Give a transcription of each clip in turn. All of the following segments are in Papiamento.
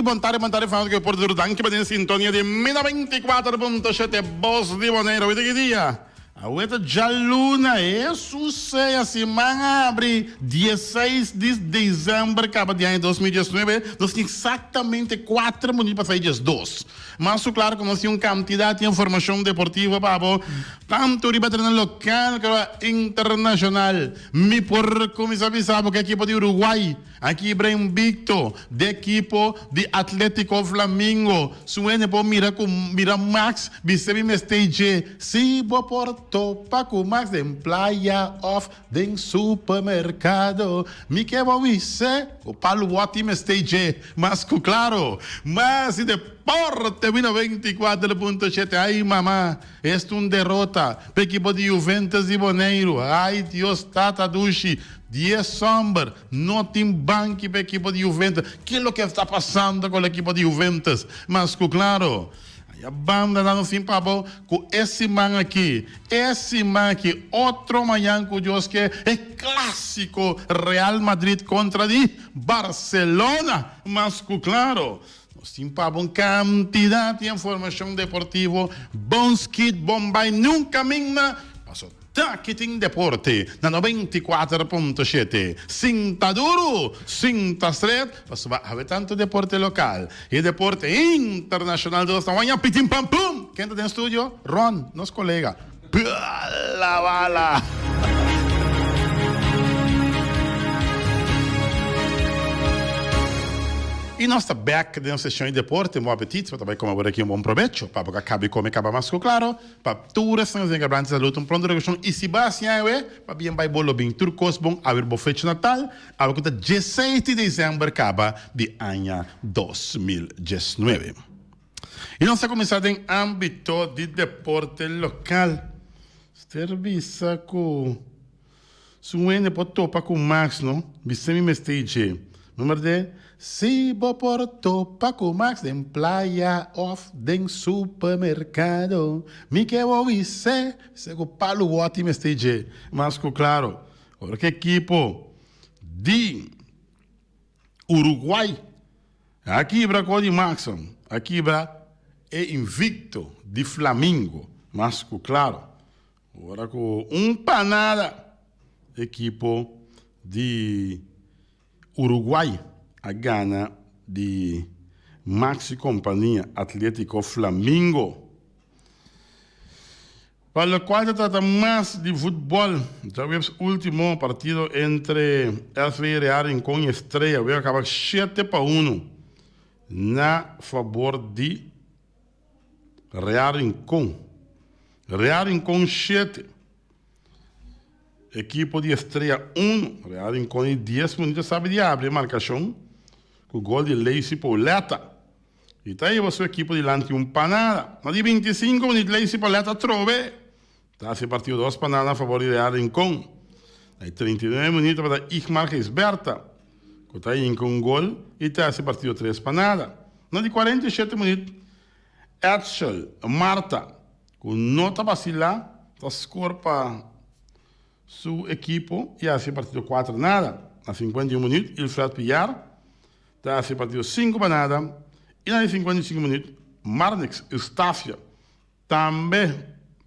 Bon tarde, bon tarde, fanático di deporte duro. Danki pa den sintonia di mi 94.7 Bos di Bonaire. Awe ta ki dia? Awe ta djaluna. Hesus sea, siman a abri dieseis di december kaba di aña 2019. Nos tin exactamente kuater minuut pa sai diesdos. Mas su claro cu nos tin un cantidad di informacion deportivo pa bo, tanto riba tereno local como internacional. Mi por cuminsa bisa bo cu ekipo di Uruguay a kibra invicto di ekipo di Atletico Flamingo. Su hende por mira cu mira Max bisa mi mester dje si bo por topa cu Max den playa of den supermercado. Mi ke bo wise cu palu woti mester dje mas cu claro. Mas di deporte mi 94.7 ay mama. Esta un derota pa ekipo di Juventus di Boneiru. Ai Dios tata dushi, dies somber, no tin banki pa ekipo di Juventus. Ke loke ta pasando ku ekipo di Juventus? Mas ku klaro, aya banda nan sin pa bo ku e siman aki, e siman aki, otro mañan ku Dios ke, e klasiko Real Madrid kontra di Barcelona. Mas ku klaro. Nos tin pa bo un kantidat di informashon deportivo, bon skit, bon bai, nunka minna, paso taki tin deporte na 94.7. Sinta duru, sinta stret, pasobra awe tantu deporte lokal i deporte internashonal nos ta waña pitin pam pum! Ken ta den studio? Ron, nos kolega. Bala bala! I nos ta bek den nos seshon di deporte. Bon apetit, bo ta bai kome awor aki un bon probecho. Pa bo ka kabi kome kaba mas ku klaro. Pa tur esnan ku ta salut un pronto regresion. I si bo a hasi awe, pa bien bai bo lo bin tur kos bon awe bo fecha natal, awe ku ta dieseis di desèmber kaba di aña 2019. I nos ta kuminsá den ámbito di deporte lokal. Ster bisa ku su hende por topa ku Max no, bisa mi mester i dje. Number de, Si bo por topa ku Max den playa òf den supermerkado, mi ke bo bis'é, bis'é ku palu wòti mester i dje. Mas ku klaro, ora ku ekipo di Uruguay a kibra ko di Maxon, a kibra e invicto di Flamingo, mas ku klaro. Ora ku un panada ekipo di Uruguay a gana di Maxi Kompania Atletico Flamingo. Pa lokual ta trata mas di futbòl, djaweps último partido entre SV Real Rincon i Estrella wega a kaba 7-1 na fabor di Real Rincon. Real Rincon shete, ekipo di Estrella unu. Real Rincon di dies minüt a sabi di abri e markashon ku gol di Lacey Pauletta. I ta hiba su ekipo dilanti un panada. Na di 25 minüt Lacey Pauletta atrobe ta hasi e partido dos panada na fabor di Real Rincon. Na di 39 minüt tabata Igmar Gisberta ku ta hinka un gol i ta hasi e partido tres panada. Na di 47 minüt Edsel Marta ku no ta basilá ta skor pa su ekipo i hasi e partido kuater nada. Na 51 minüt Ilfred Piar Ta hasi partido sinku pa nada i na di 55 minuut Marnix Eustacia tambe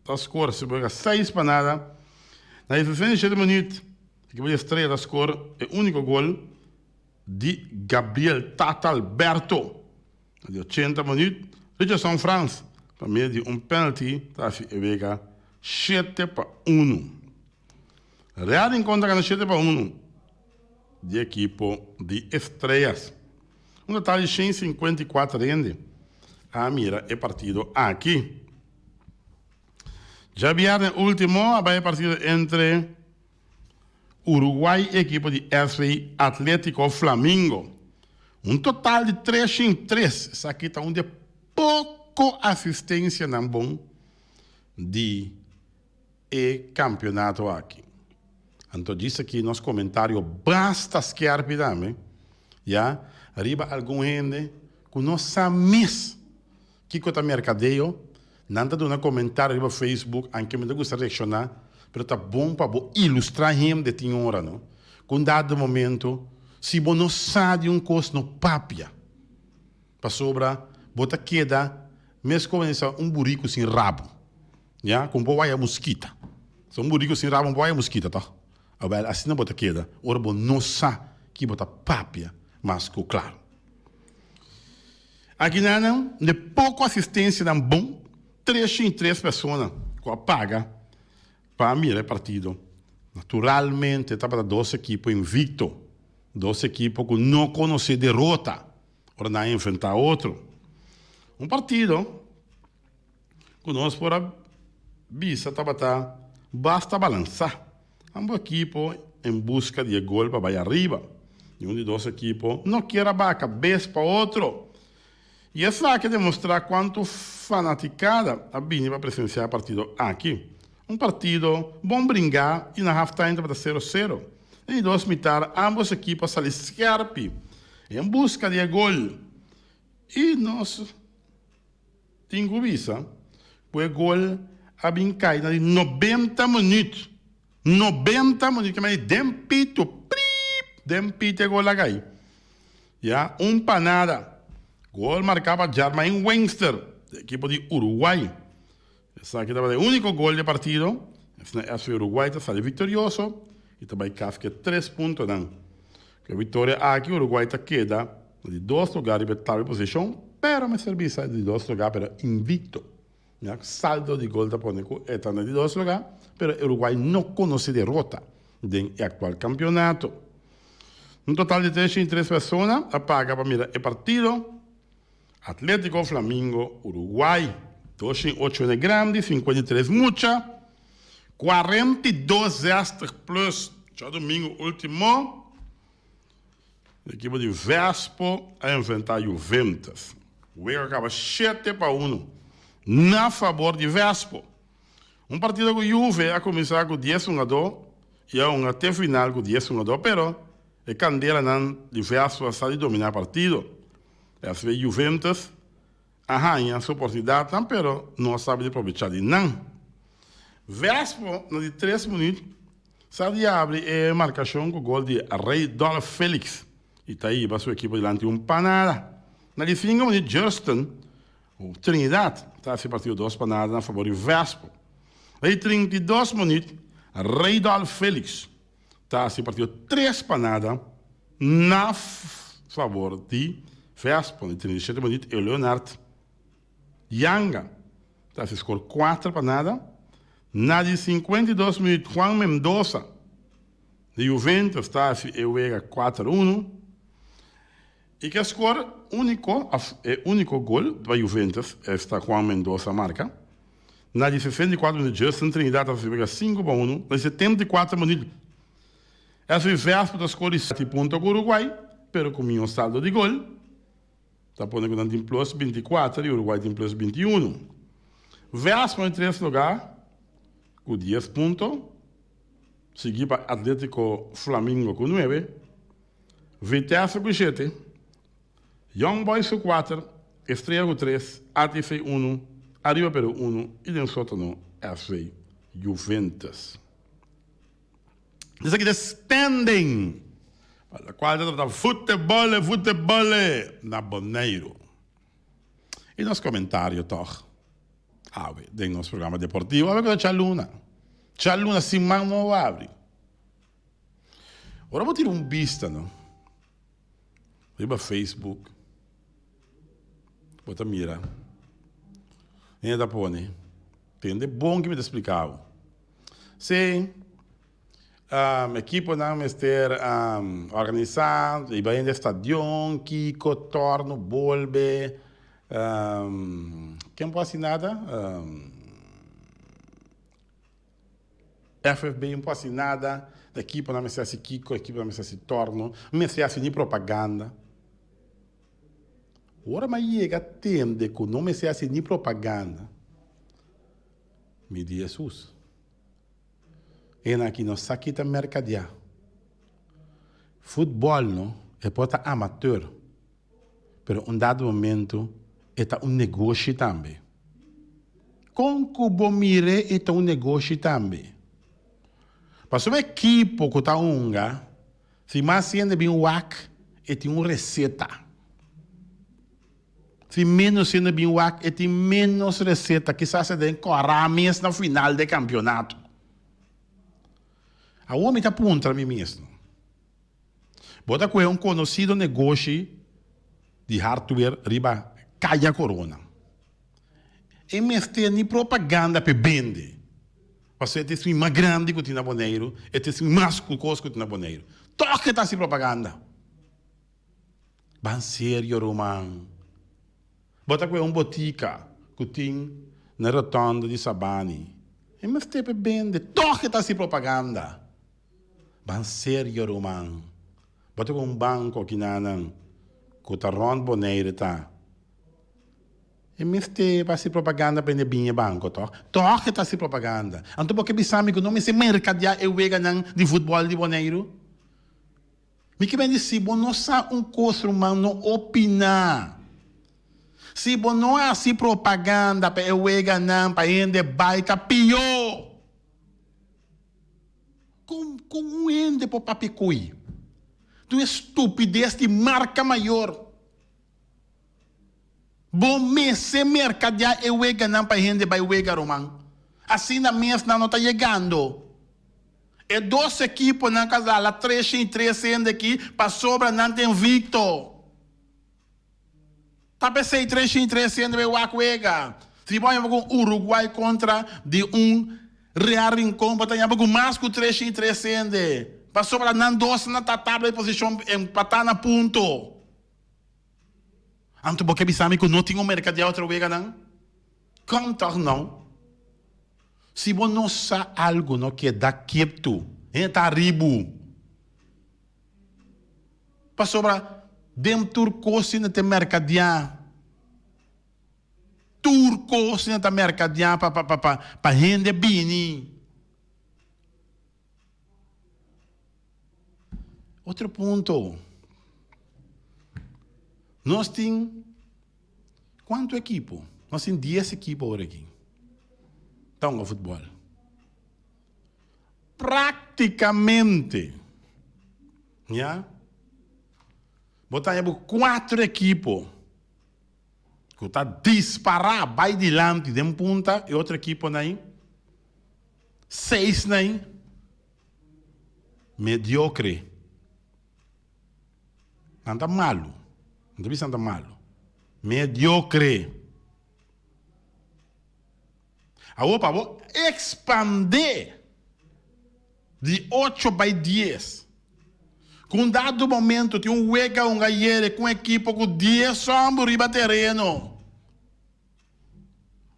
ta skor si boga seis pa nada. Na di 67 minuut ekipo di Estrella ta skor e uniko gol di Gabriel Tata Alberto. Na di 80 minuut Richardson Frans pa medio di un penalty ta hasi e wega 7-1. Real Rincon ta gana 7-1. Di ekipo di Estrellas. Un total di 154 hende a mira e partido aki. Djabièrnè ultimo a bai e partido entre Uruguay y ekipo di SV Atletico Flamingo. Un total di 303. Esaki ta un di e poko asistencianan bon di e campeonato aki. Anto djis aki nos comentario basta skerpi tambe, ya, riba algun hende cu no sa mes kico ta mercadeo, nan ta duna comentario riba Facebook, anke mi ta gusta reacciona, pero ta bon pa bo ilustra hende tin ora, no, cu un dado momento si bo no sa di un cos no papia. Pasobra bo ta keda meskos manera un buriku sin rabu. Ya, ku bo waya muskita. So un buriku sin rabu no por waya muskita tòg? Awèl, asina bo ta keda ora bo no sa ki bo ta papia mas ku klaru. Akinanan, de poko asistensianan bon, 303 persona ku a paga pa a mira e partido. Naturalmente tabata dos ekipo invicto, dos ekipo ku no konosé derota ora nan a enfrentá otro. Un partido ku nos por a bisa tabata basta balansá. Ambos ekipo en buska di e gol pa bai ariba. Niun di dos ekipo no kier a baha kabes pa otro. I esaki a demostrá kuantu fanatikada a bini pa presensiá e partido aki. Un partido bon bringá i na halftime tabata sero sero. Den di dos mitar ambos ekipo a sali skèrpi en buska di e gol i nos Tin ku bisa ku e gol a bin kai na di nobenta minüt. Nobenta minüt, kema di den pito, priip, den pito e gol a kai. Ya, un pa nada. Gol marká pa Jermaine Wengster, di ekipo di Uruguay. Esaki tabata e úniko gol di e partido. Asina SV Uruguay ta sali viktorioso i ta bai kas ku e tres puntonan. Ku e viktoria aki Uruguay ta keda na di dos lugar riba e tabla di posishon, pero mester bisa di dos lugar pero invikto. Ya ku saldo di gol ta pone ku e ta na di dos lugar, pero Uruguay no konosé derota den e aktual kampionato. Un total di 303 persona a paga pa mira e partido. Atletico Flamingo Uruguay, 208 hende grandi, 53 mucha, 42 zestig plus. Djadomingo ultimo, ekipo di Vespo a enfrenta Juventus. Wega a kaba 7-1 na fabor di Vespo. Un partido ku Juve a kuminsá ku dies hungadó i a hunga te final ku dies hungadó, pero e kandelanan di Vespo a sa di dominá partido. SV Juventus a haña su oportunidatnan pero no a sabi di probechá di nan. Vespo na di tres minüt sa di abri e markashon ku gol di Reydolf Felix i ta hiba su ekipo dilanti un panada. Na di sinku minüt Justin Trinidad ta hasi partido dos panada na fabor di Vespo. Na di 32 minüt Reydolf Felix ta hasi partido tres pa nada na fabor di Vespo. Na 37 minuut Eleonard Yanga ta hasi skor kuater pa nada. Na di 52 minuut Juan Mendoza di Juventus ta hasi e wega kuater unu. I ke skor uniko of e uniko gol pa Juventus esta Juan Mendoza marka. Na di 64 minuut Justin Trinidad ta hasi wega 5-1. Na di 74 minuut SV Vespo ta skor di seti punto ku Uruguay pero ku mihó saldo di gol. Ta pone ku nan tin plus 24 i Uruguay tin plus 21. Vespo na di tres lugar ku dies punto sigui pa Atletico Flamingo ku nuebe. Vitesse ku shete, Young Boys ku kuater, Estrella ku tres, ATC unu, Arriba Peru unu i den sótano SV Juventus. Esaki ta standing pa lokual ta trata futebol, futebol na Boneiru. I nos komentario tòg awe den nos programa deportivo awe ku ta djaluna, djaluna siman nobo abri. Ora bo tira un bista no riba Facebook bo ta mira hende ta pone tende bon ki mi ta splika bo si ekiponan mester organisa riba hende stadion kiko torno bolbe ken por hasi nada. FFB no por hasi nada, ekiponan mester hasi kiko, ekiponan mester hasi torno, no mester hasi ni propaganda. Ora mi a yega tende ku no mester hasi ni propaganda, mi di Hesus, esnan aki no sa kita merkadiá. Futbòl no, e por ta amateur, pero un dado momento e ta un negoshi tambe. Kon ku bo mir'é e ta un negoshi tambe. Pasobra ekipo ku ta hunga, si mas hende bin wak, e tin un reseta. Si menos hende bin wak e tin menos receta, kisas e den cora mes na final de campeonato. Awor mi ta puntra mi mesno, bo ta coge un conocido negoshi di hardware riba Caya Corona, e mester ni propaganda p'e bende, pasobra e ta esun mas grandi cu tin na Boneiru, e ta esun mas cu cos cu tin na Boneiru, toch e ta haci propaganda. Ban serio ruman. Bo ta kue un botika ku tin na rotonda di Sabani. E mester pe bende, tog e ta hasi propaganda. Ban serio ruman. Bo ta kue un banko kinanan ku ta rond Bonaire ta. E mester pa hasi propaganda pa hende bin e banko tog. Tog e ta hasi propaganda. Anto bo ke bisa mi ku no mester merkadea e weganan di futbòl di Boneiru? Mi ke ben di si bo no sa un kos ruman no opiná. Si bo no hasi propaganda pa e weganan pa hende bai ta pió. Kon kon un hende por papia koe? Tur e stupides di marka mayor. Bo mester merkadea e weganan pa hende bai wega ruman. Asina mes nan no ta yegando. E dos ekiponan ka lala 303 hende aki pasobra nan ta invicto. Ta p'esei 303 hende bai wak wega. Si bo haña ku Uruguay kontra di un Real Rincon bo ta haña ku mas ku 303 hende pasobra nan dos na ta tabla di posishon empatá na punto. Anto bo ke bisa mi ku no tin un merkadea otro weganan? Kon tòg no? Si bo no sa algu no keda keptu. Hende ta ribu. Pasobra den tur kos hende ta merkadiá. Tur kos hende ta merkadiá pa pa pa pa hende bini. Otro punto. Nos tin cuanto equipo? Nos tin dies equipo awor aki. Ta hunga futbol. Practicamente, ya, bo ta haña bo cuatro equipo cu ta dispara bay dilanti den punta y otro equiponan ahi. Seis nan mediocre. Nan ta malu. Nan ta bisa nan ta malu. Mediocre. Awor pa bo expande di ocho bai dies. Ku un dado momento tin un wega un gayere ku un ekipo ku dies homber riba tereno.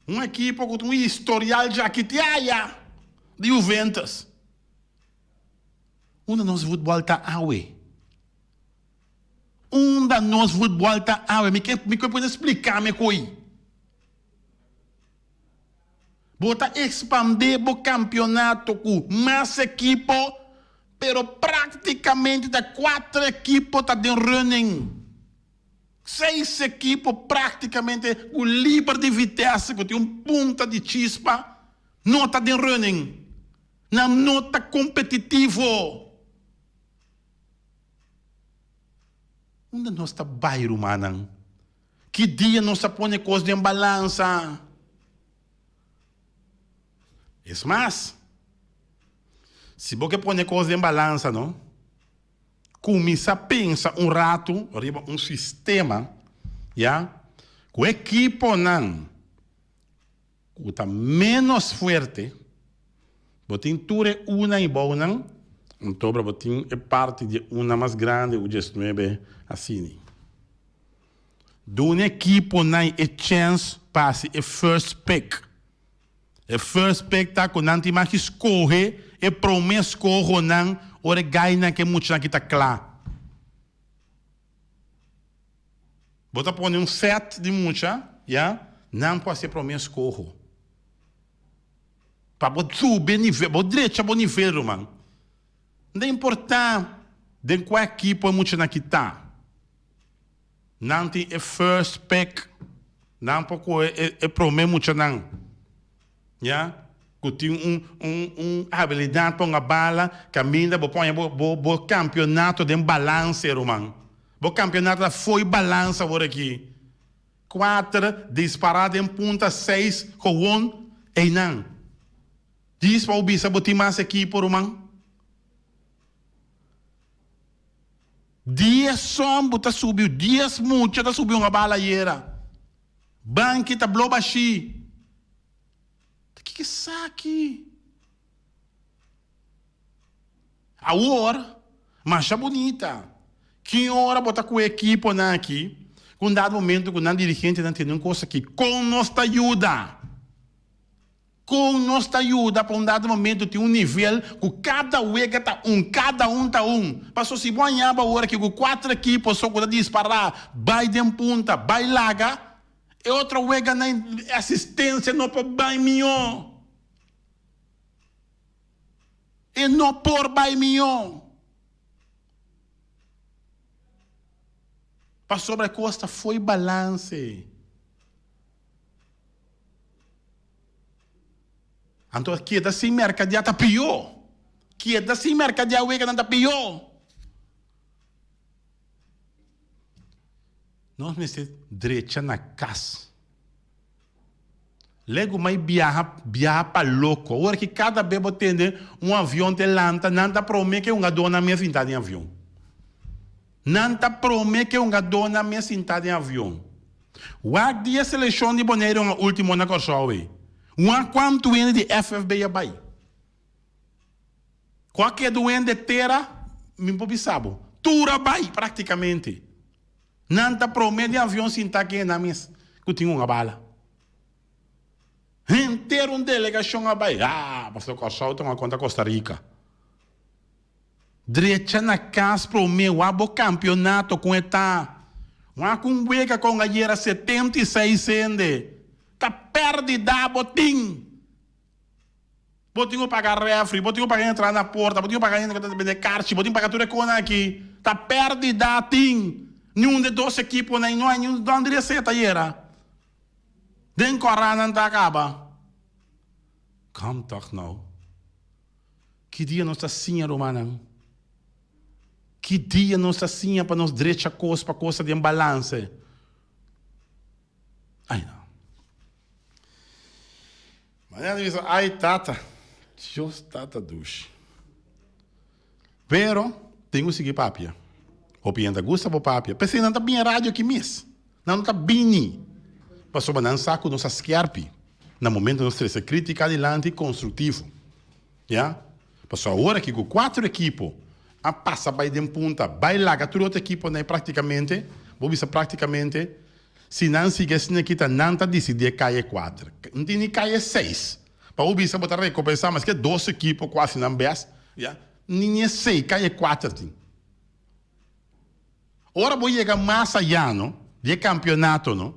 Un ekipo ku tin un historial djakitiaya di Juventus. Unda nos futbòl ta awe? Unda nos futbòl ta awe? Mi ke mi ke pone splika mi ko'i. Bo ta ekspandé bo kampionato ku mas ekipo, pero praktikamente ta kuater ekipo ta den running. Seis ekipo praktikamente ku liber di Vitesse ku tin un punta di chispa no ta den running. Nan no ta kompetitivo. Unda nos ta bai rumannan? Ki dia nos ta pone kos den balansa? Es mas, si bo ke pone kos den balansa no. Kuminsá pensa un ratu riba un sistema, ya, ku ekiponan ku ta ménos fuerte, bo tin tur e una i bounan, anto bo tin e parti di e una mas grandi ku diesnuebe asini. Duna ekiponan e chèns pa hasi e first pick. E first pick ta ku nan tin mas ki skohe e prome skohonan ora e gainan ku e muchanan ki ta kla. Bo ta pone un set di mucha, ya, nan por hasi e prome skoho. Pa bo subi e nivel, bo drecha bo nivel ruman. No ta importa den kua ekipo e muchanan ki ta. Nan tin e first pick. Nan por kohe e e prome muchanan, ya, ku tin un un un habilidat pa hunga bala kaminda bo pone bo bo bo kampionato den balanse ruman. Bo kampionato ta fo'i balansa awor aki. Kuater dispará den punta seis gewon einan. Djis pa bo bisa bo tin mas ekipo ruman. Dies som bo ta subi dies mucha ta subi un abala ayera. Banki ta blo bashí. Ta kiko esaki? Awor, masha bunita. Ki ora bo ta ku e ekiponan aki, ku un dado momento ku nan dirigentenan tene un kos aki, kon nos ta yuda? Kon nos ta yuda pa un dado momento tin un nivel ku kada wega ta un, kada un ta un? Paso si bo hañaba awor aki ku kuater ekipo so ku ta dispará bai den punta, bai laga, e otro weganan e asistensia no por bai mihó. E no por bai mihó. Pasobra e kos ta fo'i balanse. Anto keda sin merkadiá ta pió. Keda sin merkadiá weganan ta pió. Nos mester drecha na kas. Legu mai biaha, biaha pa loko. Awor ki kada be bo tende un avion te lanta, nan ta prome ke hungadónan mes sinta den avion. Nan ta prome ke hungadónan mes sinta den avion. Wak di e selekshon di Boneiru a ultimo na Kòrsou ei. Wak kuantu hende di FFB a bai. Ku a keda un hende tera, mi por bisa bo, tur a bai praktikamente. Nan ta prome den avion sinta ke nan mes ku tin un a bala. Henter un delegashon a bai, ah, pasobra Kòrsou ta un kontra Costa Rica. Drecha na kas prome, wak bo kampionato kon e ta. Wak un wega kon a yera 76 hende. Ta pèrdida bo tin. Bo tin ku paga refri, bo tin ku paga entrada na porta, bo tin ku paga hende ku ta bende karchi, bo tin ku paga tur e konan aki. Ta pèrdida tin. Niun de dos ekiponan no hay niun don di reseta yera. Den kòrá nan ta kaba. Kom tòg nou. Ki dia nos ta siña rumannan? Ki dia nos ta siña pa nos drecha kos pa kos ta den balanse? Ai no. Mañana di bisa, ai tata, Dios tata dushi. Pero, tin ku sigui papia. Hopi hende ta gusta bo papia. P'esei nan ta bini radio aki mes. Nan no ta bini pasobra nan sa ku nos a skerpi na momento nos trese kritika dilanti konstruktivo. Ya. Pasobra awor aki ku kuater ekipo a pasa bai den punta, bai laga tur otro ekiponan praktikamente, bo bisa praktikamente, Si nan sigui asina kita nan ta disidí e kai e kuater. N tin ni kai e seis. Pa bo bisa bo ta rekompensá maske dos ekipo ku hasi nan bèst, ya, ni ni e sei, kai e kuater tin. Ora bo yega mas ayá no, di e kampionato no,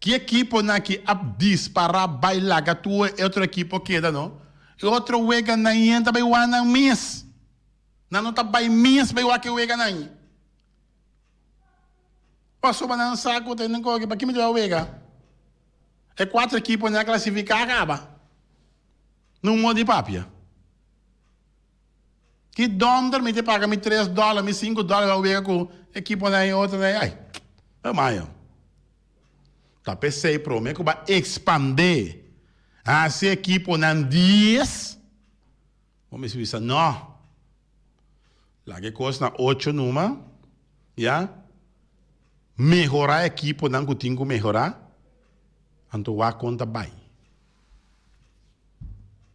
ki ekiponan ki a dispará bai laga tur e otro ekipo keda no, e otro weganan yen ta bai wak nan mes. Nan no ta bai mes bai wak e weganan. Pasobra nan sa ku ta hende koke, pa ki mi ta bai wega? E kuater ekiponan a klasifiká kaba. Nun modo di papia. Ki dònder mi ta paga mi tres dòler, mi sinku dòler pa wega ku ekiponan i otronan ai. E mayo. Ta p'esei promé ku bo a ekspandé hasi ekiponan dies, bo mester bisa nò. Laga e kos na ocho numa, ya. Mehorá ekiponan ku tin ku mehorá, anto wak kon ta bai.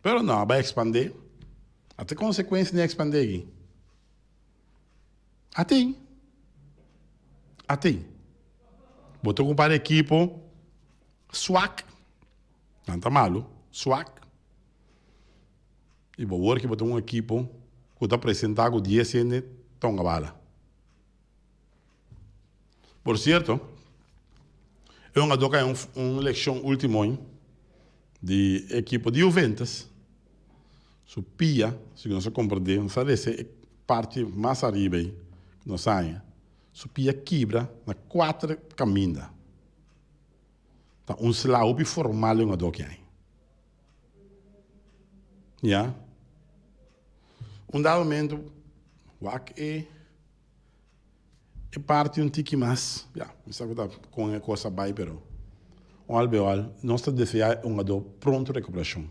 Pero no, a bai ekspandé. A ta konsekuensia di ekspandé aki. A tin. A tin. Bo ta kumpara ekipo swak, nan ta malu, swak. I bo wor ki bo ta un ekipo ku ta presentá ku dies hende tonga bala. Por sierto, e hungadó kai un un lekshon ultimo aña di ekipo di Juventus. Su pia, si nos a komprendé, nos a lesa e parti mas ariba ei ku nos haña, su pia kibra na kuater kaminda. Ta un sla hopi formal e hungadó aki haña. Ya. Un dado momento, wak e e parti un tiki mas, ya, mi sa ku ta kon e kos a bai pero. Al be al, nos ta deseá e hungadó pronto rekuperashon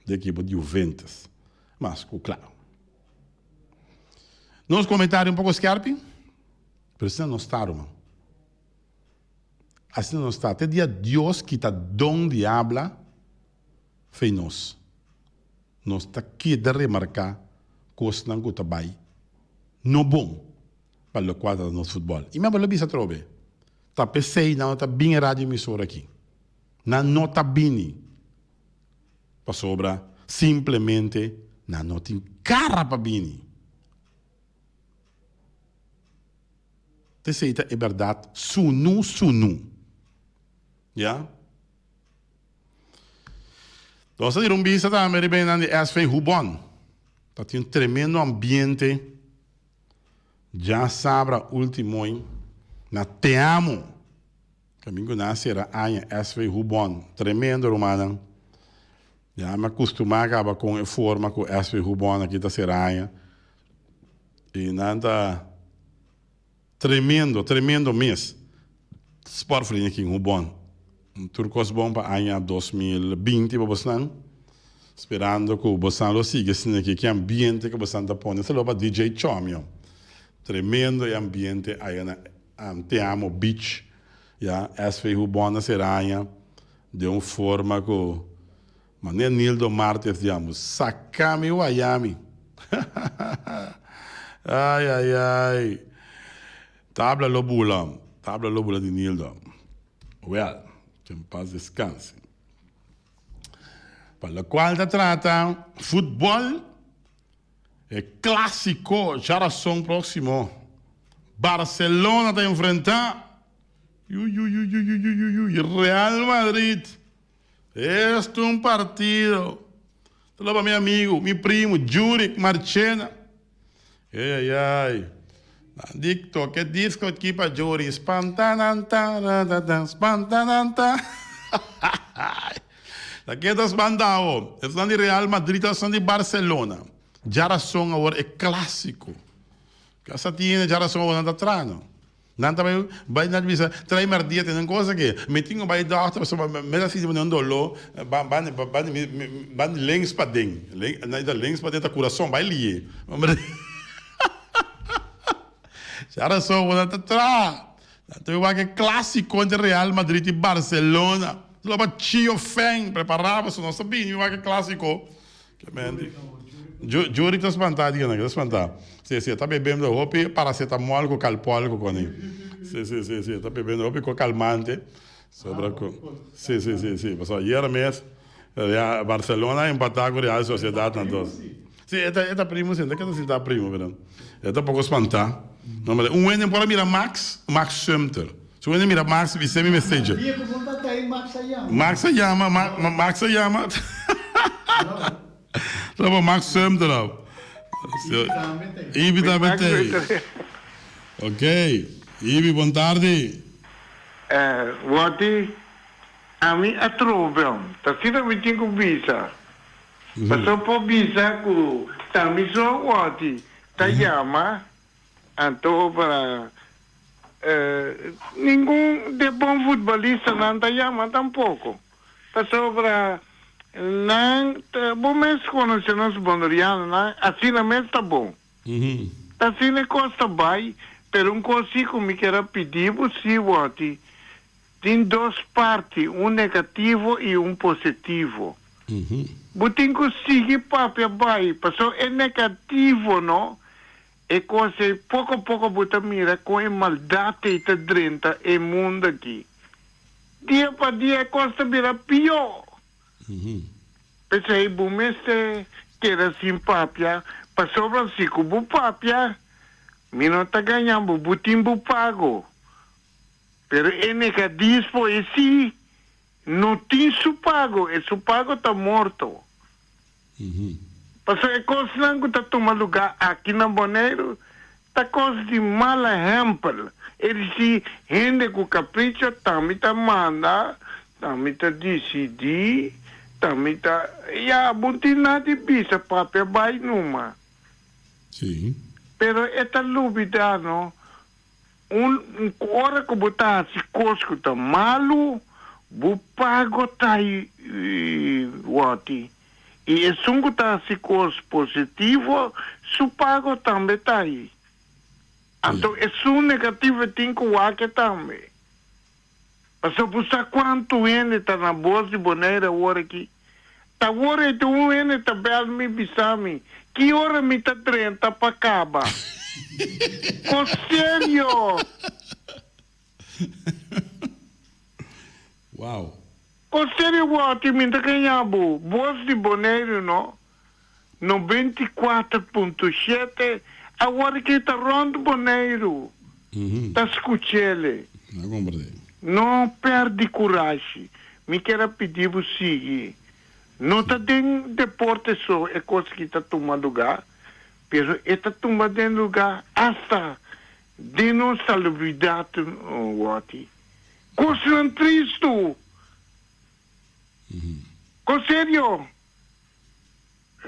di ekipo di Juventus. Mas ku klaro. Nos komentario un poko skèrpi, pero asina nos ta, ruman. Asina nos ta. Te dia Dios kita don di habla fei nos. Nos ta keda remarká kosnan ku ta bai no bon pa lokual ta nos futbòl. I mi a bole bisa atrobe, ta p'esei nan no ta bin e radio emisora aki. Nan no ta bini pasobra simplemente nan no tin kara pa bini. P'esei ta e bèrdat sunu sunu. Ya. Nos a dira un bista tambe riba e nan di SV Hubon. Ta tin un tremendo ambiente djasabra ultimoy na Te Amo. Kamin ku nan a sera aña SV Hubon. Tremendo rumannan. Ya mi a kustumá kaba kon e forma ku SV Hubon aki ta sera aña. I nan ta. Tremendo, tremendo mes. Sportvereniging Hubon. Tur kos bon pa aña 2020 pa bosnan. Sperando ku bosnan lo sigui asina aki. Ki ambiente ku bosnan ta pone. Saludo pa DJ Chomio. Tremendo e ambiente aya na Te Amo Beach. Ya, SV Hubon a sera aña den un forma ku. Manera Nildo Martes di ambos, Saca mi waya mi. Ay ay ay. Tabla lo bula, tabla lo bula di Nildo. Well, que en paz descanse. Pa locual ta trata futbol, e clasico djarason proximo. Barcelona ta enfrenta yuyuyuyuyuyuyuy Real Madrid. Esto un partido. Ta loba mi amigo, mi primo, Jurick Marchena. Ey ay ay. Nan di toca e disco aki pa Juri. Spanta nan ta ra ta ta, spanta nan ta. Ta ke ta spanta awo? Esnan di Real Madrid, esnan di Barcelona. Djarason awor e clasico. Kasa tiene djarason awor nan ta traha no. Nan ta bai bai nan ta bisa trae merdia tene un cosa ke mi tin ku bai dòkter pasobra mi ta sinti un doló ban ban ban mi ban di links paden nan ta links paden ta kurason bai liye Sa rason ku nan ta traha nan ta bai wak e klasiko entre Real Madrid i Barcelona lo ba Chio Feng prepara pasobra nos ta bini wak e klasiko. Juri ta spantá di nan, ta spantá. Si, si, e ta bebendo hopi paracetamol ku calpol ku koni. Si, si, si, si, e ta bebendo hopi ku calmante. Sobra ku, si, si, si, si, pasobra ayer mes Barcelona a empatá ku Real Sociedad na dos. Si, e ta, e ta primo si, e ta keda sinta primo, pero e ta poko spantá. No, pero un hende por a mira Max, Max Sumter. Si un hende mira Max, bis'é mi message. Dia ku bo ta kai, Max a yama. Max a yama, Max a yama. Traba Max Sumter op. Ibi tambe tei. Ibi tambe tei. Ok. Ibi, bon tardi. Wati, ami a trobe. Ta asina mi tin ku bisa. Pasobra por bisa ku ta mi so Wati ta yama. Anto pa ningun de bon futbolistanan ta yama tampoco, pasobra nan ta bo mes conoce nos bonerianonan, asina mes ta bon. Ta asina e cos ta bay, pero un cos si cu mi kier a pidi bo si, Watty, tin dos parti, un negativo y un positivo. Bo tin cu sigui papia bay, pasobra e negativo no E kos ei poko poko bo ta mira kon e maldat ei ta drenta e mundu aki. Dia pa dia e kos ta bira pió. P'esei bo mester keda sin papia, pasobra si ku bo papia, mi no ta gaña bo, bo tin bo pago. Pero e negadismo ei sí no tin su pago, e su pago ta morto. Pasobra e kosnan ku ta tuma lugá aki na Boneiru ta kos di mal ehèmpel. E disi hende ku kapricho tambe ta manda, tambe ta disidí, tambe ta. Ya, bo tin nada di bisa, papia bai numa. Pero e ta lubidá no, un ora ku bo ta hasi kos ku ta malu, Bo pago ta wòti i esun ku ta hasi kos positivo su pago tambe ta ei. Anto esun negativo e tin ku wak e tambe. Pasobra bo sa kuantu hende ta na Bos di Bonaire awor aki? Ta awor ei ta un hende ta bèl mi bisa mi ki ora mi ta drenta pa kaba. Kos serio! Wow. Con serio wou mi ta gaña bo, Bos di Boneiru no, 94.7 awor ki ta rond Boneiru ta scuchele. No comprende. No perdi curashi, mi kier a pidi bo sigui. No ta den deporte so e cos ki ta tuma lugar, pero e ta tuma den lugar hasta Den nos salubridat wòti kosnan tristu. Kon serio?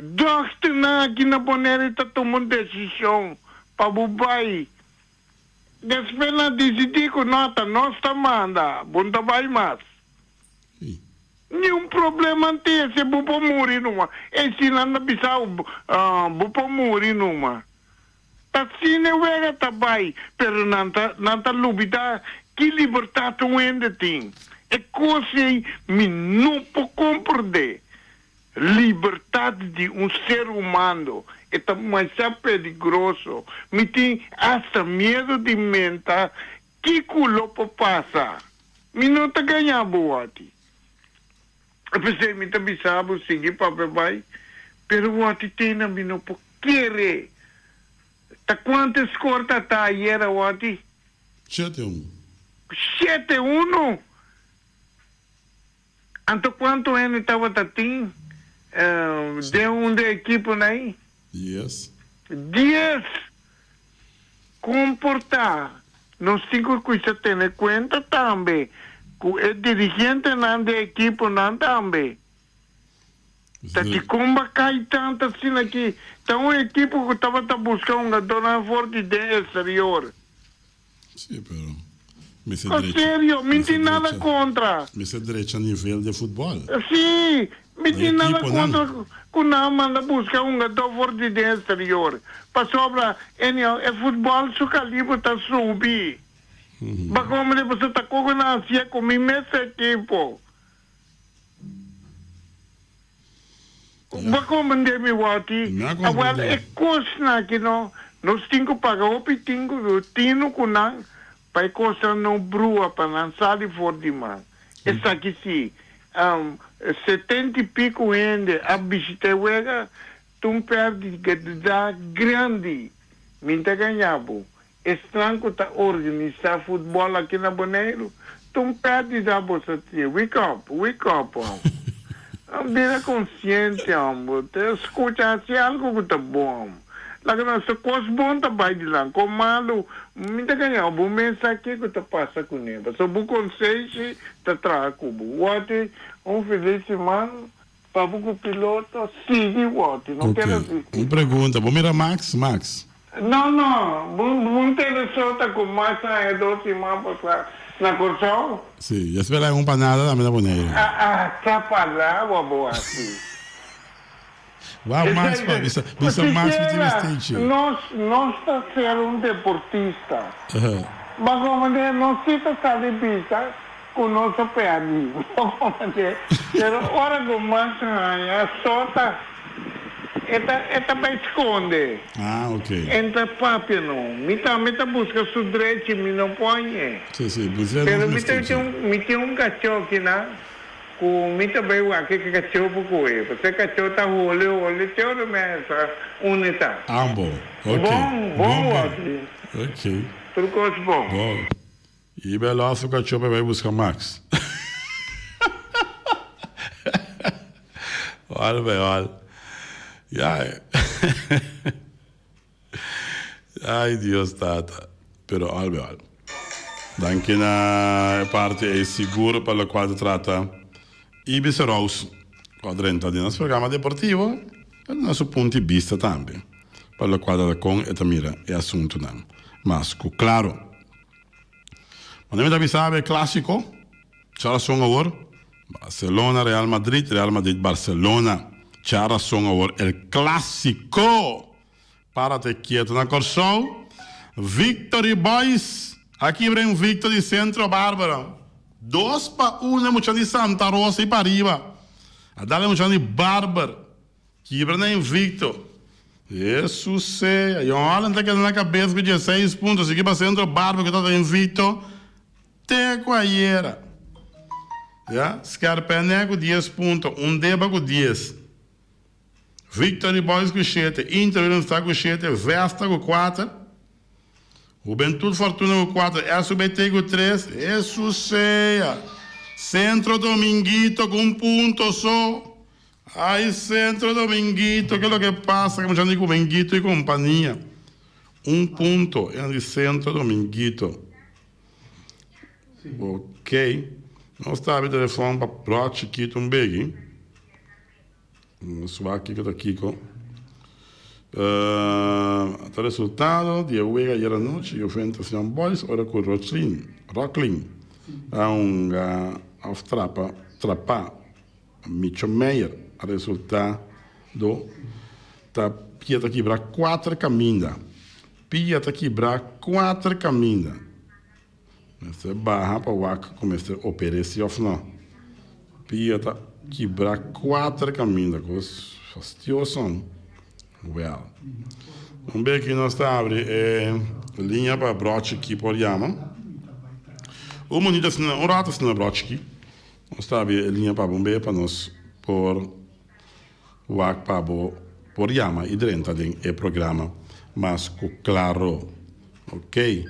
Dòkternan aki na Bonaire ta tuma un desishon pa bo bai. Despues nan disidí ku no, ta nos ta manda, bo no ta bai mas. Niun problema no tin, esei bo por muri numa. Esei nan ta bisa bo, bo por muri numa. Ta asina e wega ta bai, pero nan ta nan ta lubida ki libertad un hende tin. E cos ei mi no por comprende. Libertad di un ser humano e ta masha peligroso. Mi tin hasta miedo di menta kico lo por pasa. Mi no ta gaña bo wati. P'esei mi ta bisa bo sigui papia bai, pero wati tena mi no por kere. Ta kuantu e skor ta ta ayera wati? Shete unu. Shete unu! Anto kuantu hende tabata tin den un de ekiponan ei? Dies. Dies! Komportá. Nos tin ku kuisa tene kuenta tambe ku e dirigentenan di e ekiponan tambe. Ta dikon ba kai tantu asina ki ta un ekipo ku tabata buska hungadónan for di den eksterior? Sí, pero mester Ko drecha. serio, mi Mester tin nada drecha. kontra. Mester drecha nivel de futbòl. Sí, mi Na tin nada ekiponan. kontra ku nan manda buska hungadó for di den eksterior. Pasobra, anyhow, e futbòl su kaliber ta subi. Bakomende pasobra ta koko nan hasié ku mi mes ekipo. Bo a comprende mi wòti? Mi a Awel comprende. e kosnan aki no, nos tin ku paga hopi tin ku tinu ku nan pa e kosnan no brua pa nan sali for di man. Esaki si, 70 i piku hende a bishita e wega, ta un pèrdida grandi. Mi ta gaña bo. Esnan ku ta organisá futbòl aki na Boneiru ta un pèrdida boso tin. Wake up, wake up hòmber. Bira konsiente hòmber. Te skucha hasi algu ku ta bon hòmber. Laga nos ta kos bon ta bai dilanti, kos malu mi ta gaña bo mes sa kiko ta pasa kuné. Pasobra bo konsenshi ta traha ku bo. Wòrdi un felis siman Pa bo ku piloto sigui wòrdi no Ok, keda si. un pregunta, bo mira Max? Max. No no, bo bo interesó ta ku Max a haña dos siman pasá na Kòrsou? Sí, ya spera un panada tambe na Boneiru. Ah ah, ta palabra bo hasi. Wou Max pa bisa bisa Max mi tin mester che. Nos nos ta ser un deportista. Bago manera nos si ta sali bisa Ku nos a pèrdí, bo komprendé? Pero ora ku mas haña sota, e ta e ta bai skonde. Ah, ok. E ta papia no. Mi tambe ta buska su drechi, mi no por hañ'é. Sí, sí, buska nos Pero mi mester ta dje. tin mi tin un kachó akinan ku mi ta bai wak e kachó por kohe. Pasobra e kachó ta hole hole te ora mi a sa unda e ta. Ah, bon. Ok. Bon, bon Bon, bon. wòrdi. Ok. Tur kos bon. Bon. I bela su cachó pa bai busca Max. Wal bai wal. Ya. Ay Dios tata. Pero al bai wal. Danki na e parti ei sigur pa locual ta trata Ibis Rose cu a drenta den nos programa deportivo a duna su punto di bista tambe pa locual ta con e ta mira e asuntonan mas cu claro. Manda mi ta bisa e clasico. Djarason awor, Barcelona, Real Madrid, Real Madrid, Barcelona. Djarason awor, El Clasico! Párate quieto na Kòrsou. Victory Boys a kibra invicto di Centro Barbara. 2-1 e muchanan di Santa Rosa i pariba. A dal e muchanan di Barber. Kibra na invicto. Hesus sea. Jong Holland ta keda na kabes ku 16 punto. Sigui pa Centro Barber ku tabata invicto te ku ayera. Ya. Skerpènè ku 10 punto. Undeba ku 10. Victory Boys ku shete, Inter Willemstad ku shete, Vesta ku kuater, Hubentud Fortuna ku kuater, SUBT ku tres, Hesus sea! Centro Dominguito ku un punto so. Ay Centro Dominguito, ke loke pasa ku muchanan di Dominguito i kompania? Un punto e nan di Centro Dominguito. Ok, nos ta habri telefon pa Broad Chiquito un begi. Nos wak kiko ta kiko. Ta resultado di e wega ayer anochi Juventus Young Boys ora ku Rochlin, Rocklin, a hunga of trapa trapa Micho Meyer a resulta do ta pia ta kibra kuater kaminda. Pia ta kibra kuater kaminda. Mester baha pa wak ku mester oper'é si òf no. Pia ta kibrá kuater kaminda, kos fastioso. Wèl, un bes ki nos ta abri e liña pa bròchi ki por yama. Un munito asina, un ratu asina bròchi ki. Nos ta abri e liña pa bo un bes pa nos por wak pa bo por yama y drenta den e programa mas cu claro. Ok.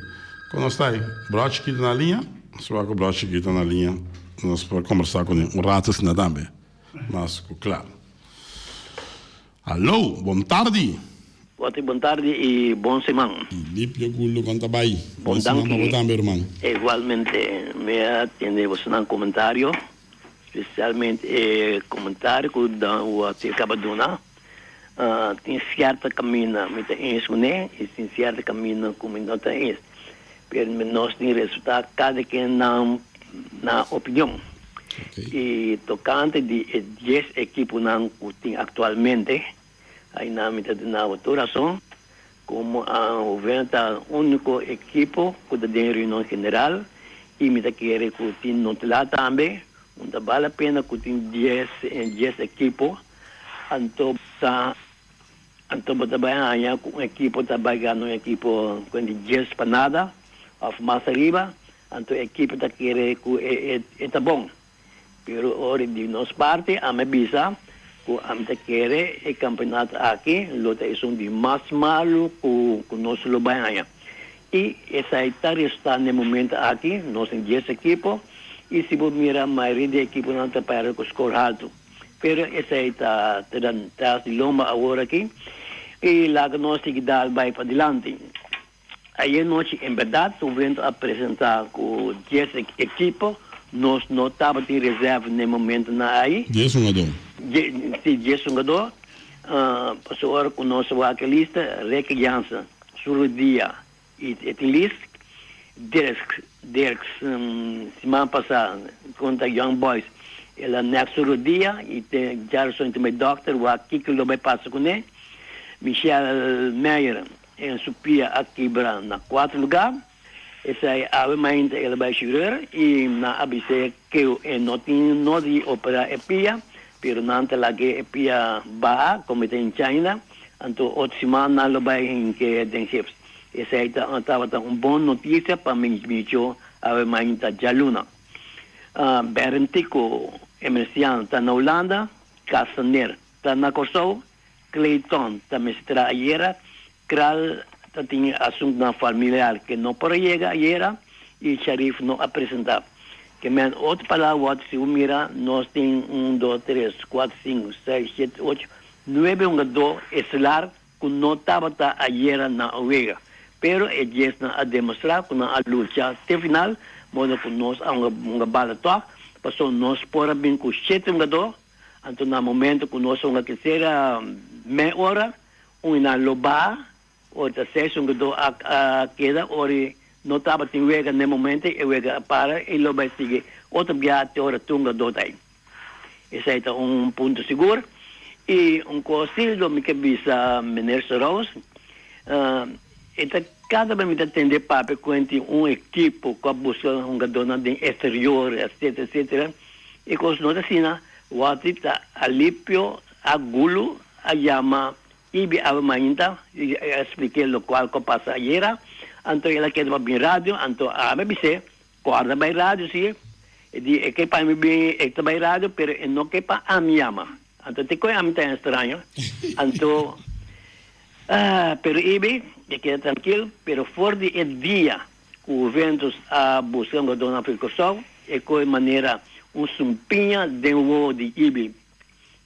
Con nos ta ahi? Bro Chiquito na liña? Nos wak cu Bro Chiquito na liña nos por combersa cu ne un rato asina tambe mas cu claro. Hallo, bon tardi. Wati bon tardi y bon siman. Lipio Guldo con ta bay? Bon siman pa bo tambe ruman. Igualmente mi a tende bosonan comentario. Spesialmente e komentario ku Wati a kaba duna, tin sierto kaminda mi ta eens kuné i tin sierto kaminda ku mi no ta eens. Pero nos tin respetá kada ken nan nan opinion. I tokante di e dies ekiponan ku tin aktualmente, ainan mi ta duna bo tur rason, komo a Hoven ta úniko ekipo ku ta den reunion general i mi ta kere ku tin notela tambe un ta bal la pena ku tin dies dies ekipo anto ta anto bo ta bai haña ku un ekipo ta bai gana un ekipo ku di dies pa nada òf mas ariba anto e ekipo ta kere ku e e ta bon. Pero ora di nos parti ami a bisa ku ami ta kere e kampeonato aki lo ta esun di mas malu ku nos lo bai haña. I esei ta resta n'e momento aki, nos tin dies ekipo i si bo mira mayoria di e ekiponan ta pèrdè ku skor haltu. Pero esei ta tras di lomba awor aki i laga nos sigui dal bai padilanti. Ayer nochi en berdad Juventus a presenta cu dies ekipo, nos no tabatin reserva n'e momentonan ayi. Dies hungador. Si, dies hungador. Pasobra ora cu nos a wak e lista, Ricky Jansen, su rodia y e tin list. Dirks, Dirks siman pasa contra Young Boys el a nek su rodia y te djaroson tin bay dokter wak kico lo bay pasa cune. Michel Meyer. En su pia a kibra na cuatro lugar. Esai awe mainta el a bai shireur y nan a bis'é keu e no tin nodi di opera e pia, pero nan ta lag'é e pia baha como e ta hincha ainda, anto otro siman nan lo bai hink'é den gips. Esai ta tabata un bon noticia pa Micho awe mainta djaluna. Berentico Emerciano ta na Hulanda, Castaner ta na Corsou, Clayton ta mester ayera, Kral ta tin asuntonan familiar ke no por a yega ayera y Sharif no a presenta. Ke men otro palabra wòrdu si bo mira nos tin un, dos, tres, kuater, sinku, seis, shete, ocho, nuebe hungadó estelar ku no tabata ayera na wega. Pero e diesnan a demostrá ku nan a lucha te final, modo ku nos a hunga bala tòg, pasobra nos por a bin ku shete hungadó. Anto na momento cu nos hunga tercera mei ora, un nan lo baha, ora ta seis hungador a keda, ora no tabatin wega n'e momento, e wega a para y lo bay sigui. Otro bia te ora tur hungadó ta ei. Esei ta un punto sigur. I un kos si lo mi ke bisa meneer Saraus, e ta kada bes mi ta tende papia ku en tin un ekipo ku a buska hungadónan den eksterior etcetera etcetera. E kos no ta asina. Wòt ta Alipio a gulu a yama Ibi awe mainta i a splik'é lokual ku a pasa ayera. Anto el a keda pa bin radio, anto ami a bis'é, Kòrda bai radio si. E di, E ke pa mi bin, e ta bai radio, pero e no ke pa ami yama. Anto te koe ami ta estraño. Anto, ah, pero Ibi, e keda trankil, pero for di e dia ku Juventus a buska un gadónan for di Kòrsou, e koe manera un sumpiña den wowo di Ibi.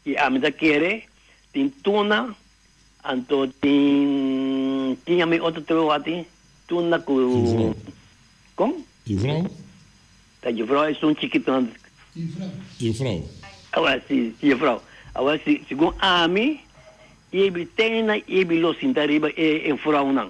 I ami ta kere Tin tuna, anto tin tin ami otro trou ati, tuna ku Jufrou. Kon? Jufrou? Ta jufrou esun chikito. Jufrou. Jufrou. Awor si, si jufrou. Awor si, segun ami, Ibi tena Ibi lo sinta riba e enfrounan.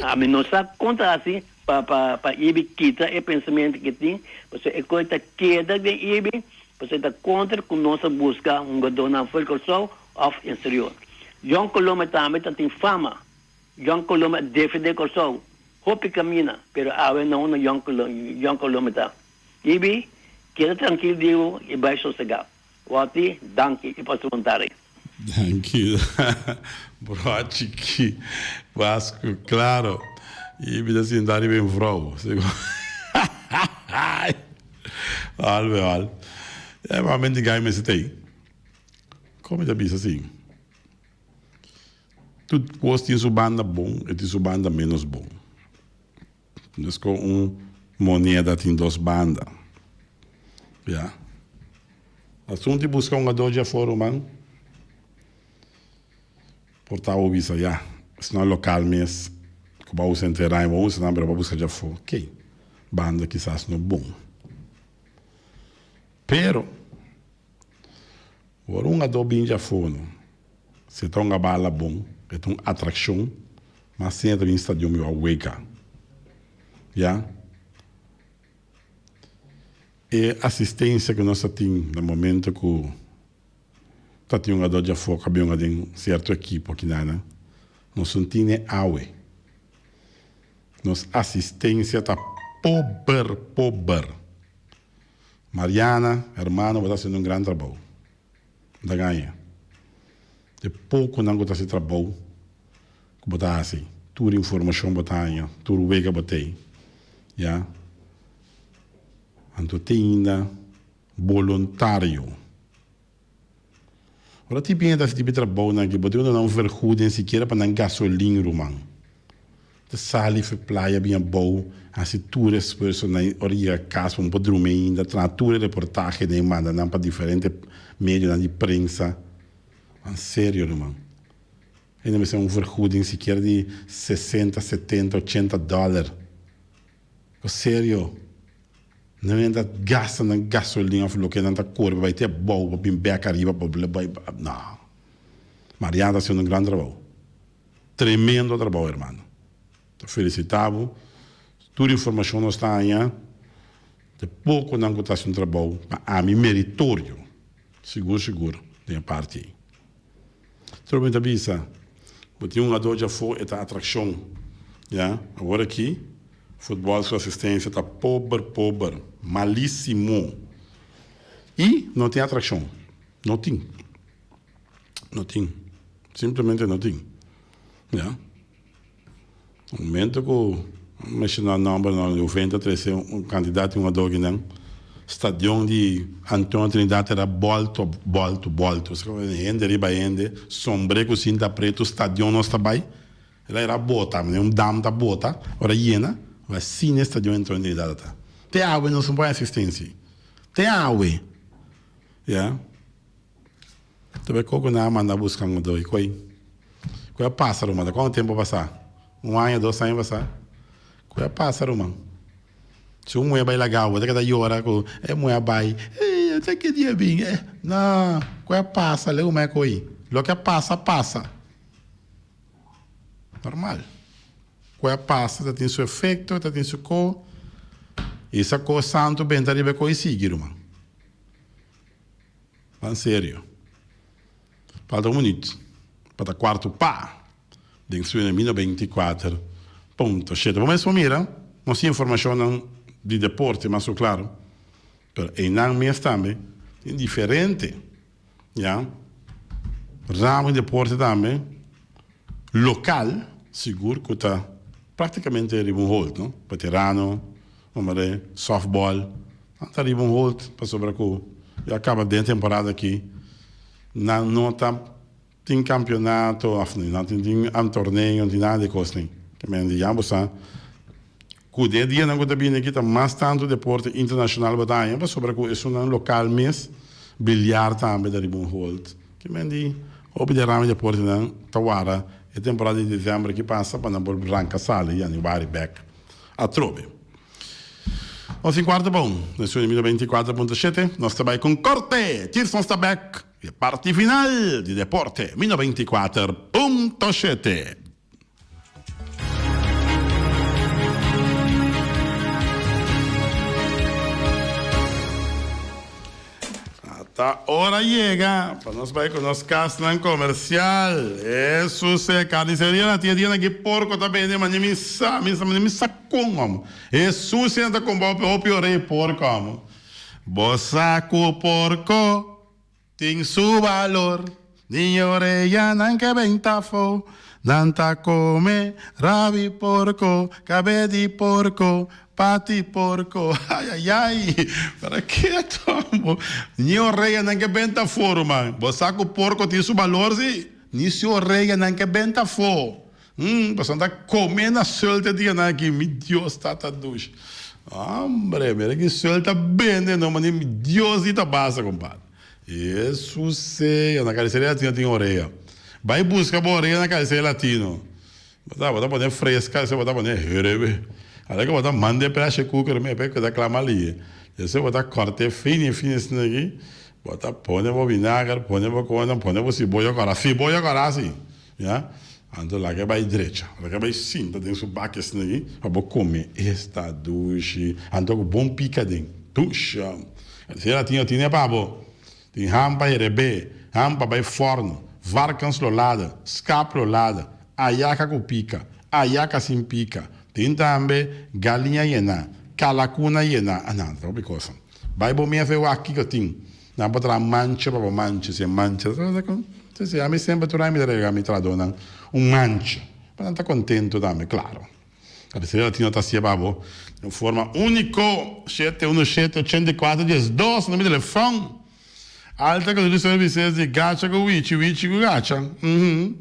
Ami no sa kon ta hasi pa pa pa Ibi kita e pensamentu ke tin, pasobra e kos ta keda den Ibi. Pasobra ta kontra ku nos a buska hungadónan for Kòrsou òf eksterior. Jong Colombia tambe ta tin fama. Jong Colombia a defendé Kòrsou hopi kaminda, pero awe no unda Jong Jong Colombia ta. Ibi, keda trankil diu i bai sosegá. Wòti, danki i pasa bon tardi. Danki bro chiki Vasco claro Ibi ta sinta riba e vrou. Al be al. E momento gai mester ta ei. Como mi ta bisa si? Tur cos tin su banda bon y tin su banda menos bon. Mesco un moneda tin dos banda. Ya. Asunto di busca un adoji afo ruman por ta bo bisa ya esnan local mes cu bo a usa entera y bo a usa nan pero bo a busca djafo ok banda kisas no bon pero ora un ado bin djafo no si e ta un abala bon e ta un atraccion mas siña ta bin stadion mi bo a wega ya. E asistencia cu nos ta tin na momento cu ta tin hungador djafó cu a bin hunga den cierto ekipo aki-nan, nos no tin e awe. Nos asistencia ta pober, pober. Mariana, hermano, bo ta haciendo un gran trabou. Bo ta gaña. E poconan cu ta haci trabou cu bo ta haci, tur informacion bo ta haña, tur wega bo tei, ya. Anto te ainda boluntario. Ora tin bini ta haci tipo trabounan aki, bo tin cu duna un vergoeding sikiera pa nan gasolin, ruman. Ta sali for playa bin abou, haci tur esfuerso nan ora yega cas pa bo por drumi ainda, traha tur e reportahe den manda nan pa diferente medionan di prensa. En serio, ruman. Hende mester un vergoeding sikiera di sesenta, setenta, ochenta dollar. Ko serio, nan hende ta gasta nan gasolin of loke nan ta kore pa bai te abou pa bin bek ariba pa bai no. Mariana ta haciendo un gran trabou. Tremendo trabou hermano. Ta felicita bo. Tur informacion nos ta haña de poconan cu ta haci un trabou pa ami meritorio. Sigur sigur den e parti ei. Tur mi ta bisa, bo tin un adó djafó e ta atraccion. Ya, awor aki futbol su asistencia ta pober pober, malisimo. Y no tin atraccion. No tin. No tin. Simplemente no tin. Ya. Momento ku menshoná nòmber no Juventa trese un kantidat di hungadó akinan. Stadion di Antonio Trinidad era bòltu bòltu bòltu. Hende riba hende, sombré ku sinta pretu, stadion nos ta bai. El a era bota, manera un dam ta bota, ora yena, asina e stadion Antonio Trinidad ta. Te awe nos no por haña asistensia. Te awe. Ya. Ta bay koco nan a manda busca un doi koy koy a pasa ruman ta cuanto tempo pasa un aña dos aña pasa koy a pasa ruman si un muhe bay laga bo ta keda yora cu e muhe a bay e ta ki dia bin e no koy a pasa leu mey koy loke a pasa a pasa normal koy a pasa ta tin su efecto ta tin su ko. Isa kos santu benta riba e kos i sigui, ruman. Ban serio. Falta un minuut pa ta kuartu pa den suena mi 94.7. Bo mes por mira nos tin informashonnan di deporte mas ku klaro, pero einan mes tambe tin diferente ya ramo di deporte tambe lokal sigur ku ta praktikamente riba un hold no, veterano, softball. Nan ta riba un hold pasobra ku ya kaba den temporada aki nan no ta tin kampionato of nan tin tin un torneo ni nada di kos ni. Ke men di ya bo sa ku den e dianan ku ta bini aki ta mas tantu deporte internashonal bo ta haña pasobra ku esunnan lokal mes biliar tambe ta riba un hold. Ke men di hopi di e ramo di deportenan ta wara e temporada di desèmber aki pasa pa nan por ranka sali yanüari bèk atrobe. Nos tin kuarto pa un. Nos suena mil 24 punto shete. Nos ta bai ku un korte. Cheers nos ta bek. E parti final di deporte mil 24 punto shete. Ta ora yega pa nos bai ku nos kasnan komersial. Hesus e karniseria na tin e dianan ki porko ta bende ma ni mi sa, mi sa, ni mi sa kon amo. Hesus e ta kompa hopi hopi ora e porko amo. Bo sa ku porko tin su balor, ni oreyanan ke benta afó. Nan ta kome rabi porko, kabe di porko, Pati porco, ay ay ay, para ke atomo? Ni oreanan ke benta afó, ruman. Bo sa ku porco tin su balor si? Ni si oreanan ke benta afó. Hm, pasobra nan ta kome na suelta e dianan aki. Mi Dios tata dushi. Hombre, mira ki suelta bende no, mane mi Dios di ta basta, compadre. Hesus sea, na Cariceria Latino tin orea. Bai buska bo orea na Cariceria Latino. Bo ta bo ta pone fresca ese bo ta pone herebe. Ora ku bo ta manda e pressure cooker mi e ta klama lihe. Despues bo ta kort'e fini fini asina aki, bo ta pone bo vinager, pone bo kona, pone bo siboya kòrá, siboya kòrá si, ya. Anto laga e bai drecha, laga e bai sinta den su baki asina aki pa bo kome. Esta dushi. Anto ku bon pika den. Dusha. Asina tin tin e pa bo. Tin ham pa herebé, ham pa bai fòrnu, varkenslolade, skaplolade, ayaka ku pika, ayaka sin pika. Tin tambe galiña yená, kalakuna yená. Ah, nan ta hopi kosa. Bai bo mes e wak kiko tin. Nan por traha mancha pa bo mancha, si e mancha. Si, si, ami semper tur aña mi ta regala mi trahadónan un mancha. Pa nan ta kontentu tambe, klaro. Cabecera Latino ta hacié pa bo den un forma unico. Shete uno shete ochenta i kuater dies dos na mi telefon. Alta Cultura Services di Gacha ku Wichi, Wichi ku Gacha. Uhum.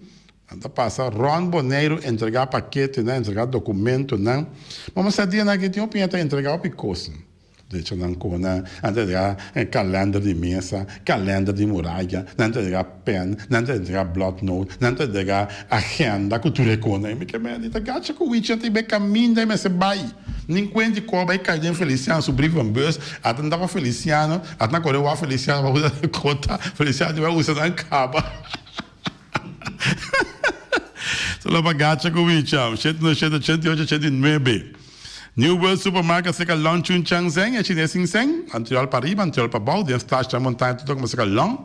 Nan ta pasa rond Boneiru entregá paketenan, entregá dokumentonan. Bo mester dianan aki tin hopi hende ta entregá hopi kos. Decho nan ku nan a entrega kalender di mesa, kalender di muraya, nan ta entrega pen, nan ta entrega blotnoot, nan ta entrega agenda ku tur e konan. Mi ke mende ta gacha ku wichi ta be kaminda e mester bai. Nin kuenti koba e kai den Feliciano su brievenbus, ata nan ta pa Feliciano, ata nan kore wak Feliciano pa usa den kota, Feliciano di bai usa nan kaba. Solo pa gacha ku wichi. 7 8 89. New World Supermarket seka Long Chun Chang Zeng e chines sin seng, antriol pa riba, antriol pa bou, den splash den montaña tur ta kuma seka Long.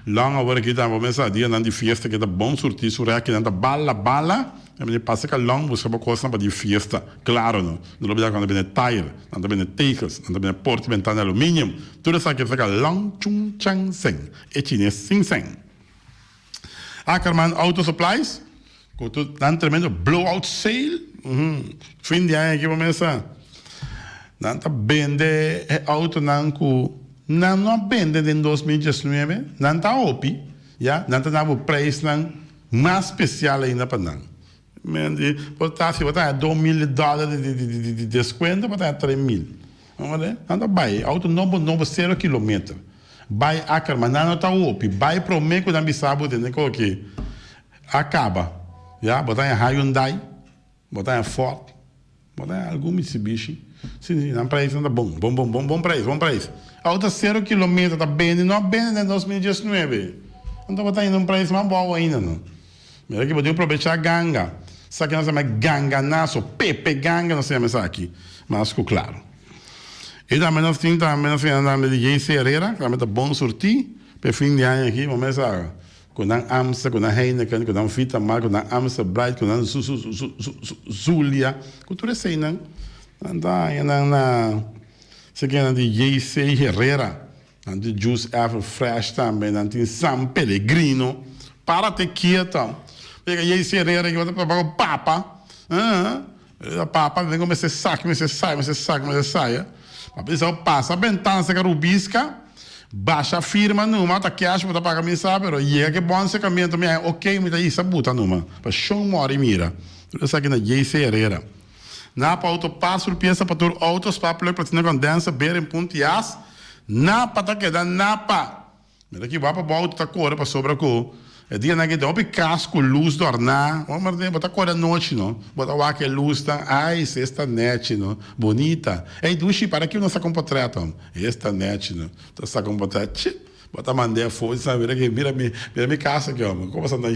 Long awor aki ta bo mesa dianan di fiesta ke ta bon surti su rekinan ta bala bala, e mester pasa seka Long buska bo kosnan pa di fiesta, klaro no, no lo bida ku nan ta bende tire, nan ta bende tegels, nan ta bende porta i bentana di aluminium, tur esaki seka Long Chun Chang Zeng e chines sin seng. Ackerman Auto Supplies ku tur nan tremendo blowout sale. Fin di aña aki bo mesa nan ta bende e autonan ku nan no a bende den 2019, nan ta hopi ya, nan ta dabo prijsnan mas spesial ainda pa nan. Men di por ta si bo ta haña 2000 dòler di deskuento bo ta haña 3000. Nan ta bai auto nobo nobo sero kilometer. Bai Ackerman, nan no ta hopi. Bai prome ku nan bisa bo tende ku oke a kaba. Ya, bo ta haña Hyundai, bo ta haña Ford, bo ta haña algun Mitsubishi. Si, si, nan preisnan ta bon, bon, bon, bon, bon preis, bon preis. Auto sero kilometer ta bende, no a bende den 2019. Anto bo ta haña un preis mas bou ainda no. Mira aki bo tin ku probechá ganga. Esaki nos yama ganganazo, pepe ganga nos ta yama esaki, mas ku klaro. I tambe nos tin tambe nos tin tambe di JC Herrera, ku tambe ta bon surtí pa e fin di aña aki. Bo mes sa ku nan Amstel, ku nan Heineken, ku nan Vitamal, ku nan Amstel Bright, ku nan Zulia, ku tur eseinan nan ta haña nan na sekenan di JC Herrera. Nan tin juice Apple Fresh tambe, nan tin San Pellegrino. Párate kieto. Yega JC Herrera aki bo ta papia ku papa. Papa den ku mester saki, mester sai, mester saki, mester sai. Papa bisa bo pasa bentana seka rubisca, basha firma numa, ta cash bo ta paga mi sa, pero yega ke bon sekamento mi haña ok mi ta hisa buta numa. Pa shon mori mira. Tur esaki na JC Herrera. Napa Auto Parts tur piesa pa tur auto, spark plug, platina condenser, bearing, punt y as. Napa ta keda Napa! Mira ki wapa bo auto ta kore pasobra ku e dianan aki tin hopi kas ku lus dòrná. Bo mardé bo ta kore anochi no, bo ta wak e lusnan, ai si esta nèchi no, bunita. Ey dushi para ki no saka un potrèt hom? Esta nèchi no, ta saka un potrèt, chi, bo ta mand'é afó di sa mira ki mira mi mira mi kas aki hom, komo sa na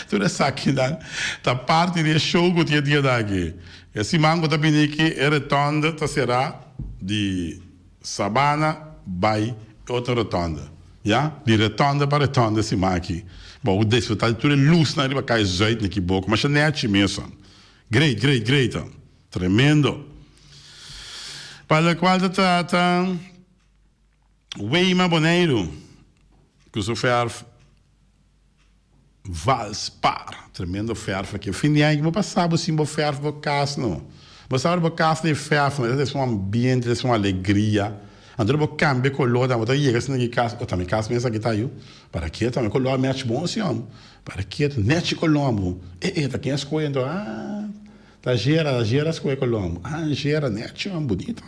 Tur esakinan ta parti di e show ku tin e dianan aki. E siman ku ta bini aki e retònde ta será di Sabana bai e otro rotonde. Ya, di rotonde pa rotonde siman aki. Bo por disfruta di tur e lusnan riba Kaya Zuid na Kiboko. Masha nechi mesun. Great, great, great. Tremendo. Pa lokual ta trata Weima Boneiru ku su fèrf. Valspar, tremendo ferf aki. Fin di aña ki bo pasa bo sin bo ferf bo kas no. Bo sa ora bo kas den ferf no, ta un ambiente, ta un alegria. Anto bo kambia kolor dan bo ta yega asina ki kas, oh ta mi kas mes aki ta yu. Para ke ta mi kolor a match bon si hom. Para ke ta nechi kolor bo. Eh eh ta ken a skohe anto ah ta Jera, ta Jera a skohe kolor bo. Ah Jera nechi hom bunito.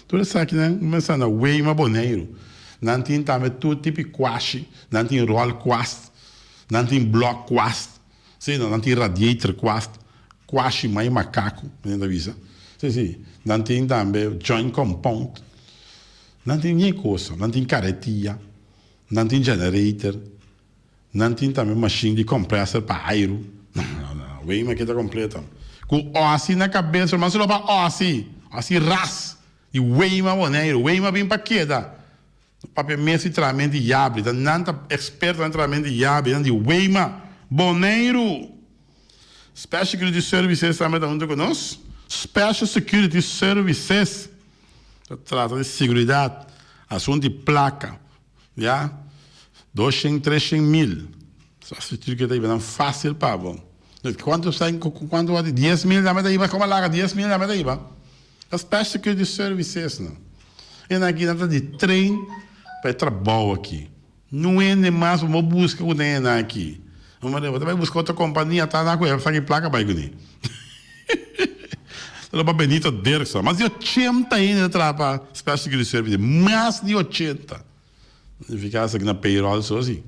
Tur esakinan kuminsá na Weima Boneiru. Nan tin tambe tur tipi kwashi, nan tin ròl kwast, nan tin blòk kwast, sí, nan tin radiator kwast, kwashi mai makaku, nan ta bisa. Sí, sí, nan tin tambe joint compound, nan tin ñe cosa, nan tin karetia, nan tin generator, Nan tin tambe mashin di compressor pa airu. No, no, no, Weima ke ta completo. Ku osi na kabes, ruman su lo pa osi, osi ras di Weima Boneiru. Weima bin pa keda. No papia mes di trahamento di yabri, ta nan ta experto na trahamento di yabri, nan di Weima Boneiru. Special Security Services tambe ta hunto ku nos. Special Security Services ta trata di seguridad, asuntu di placa. Ya, doshen, treshen mil. Sa structuur ke ta iba nan fácil pa bo. Kuantu sa, kuantu wak di 10.000 dame ta iba, koma laga 10.000 dame ta iba. Ta Special Security Services no. E nan aki nan ta di train pa e trabou aki. No hende mas bo buska ku den e nan aki. Bo ta bai buska otro kompania ta nan ku e saki plaka bai kuné. Ta lo pa Benito Dirksen. Mas di ochenta hende ta traha pa Special Security Service. Mas di ochenta. Significa esaki na payroll so si.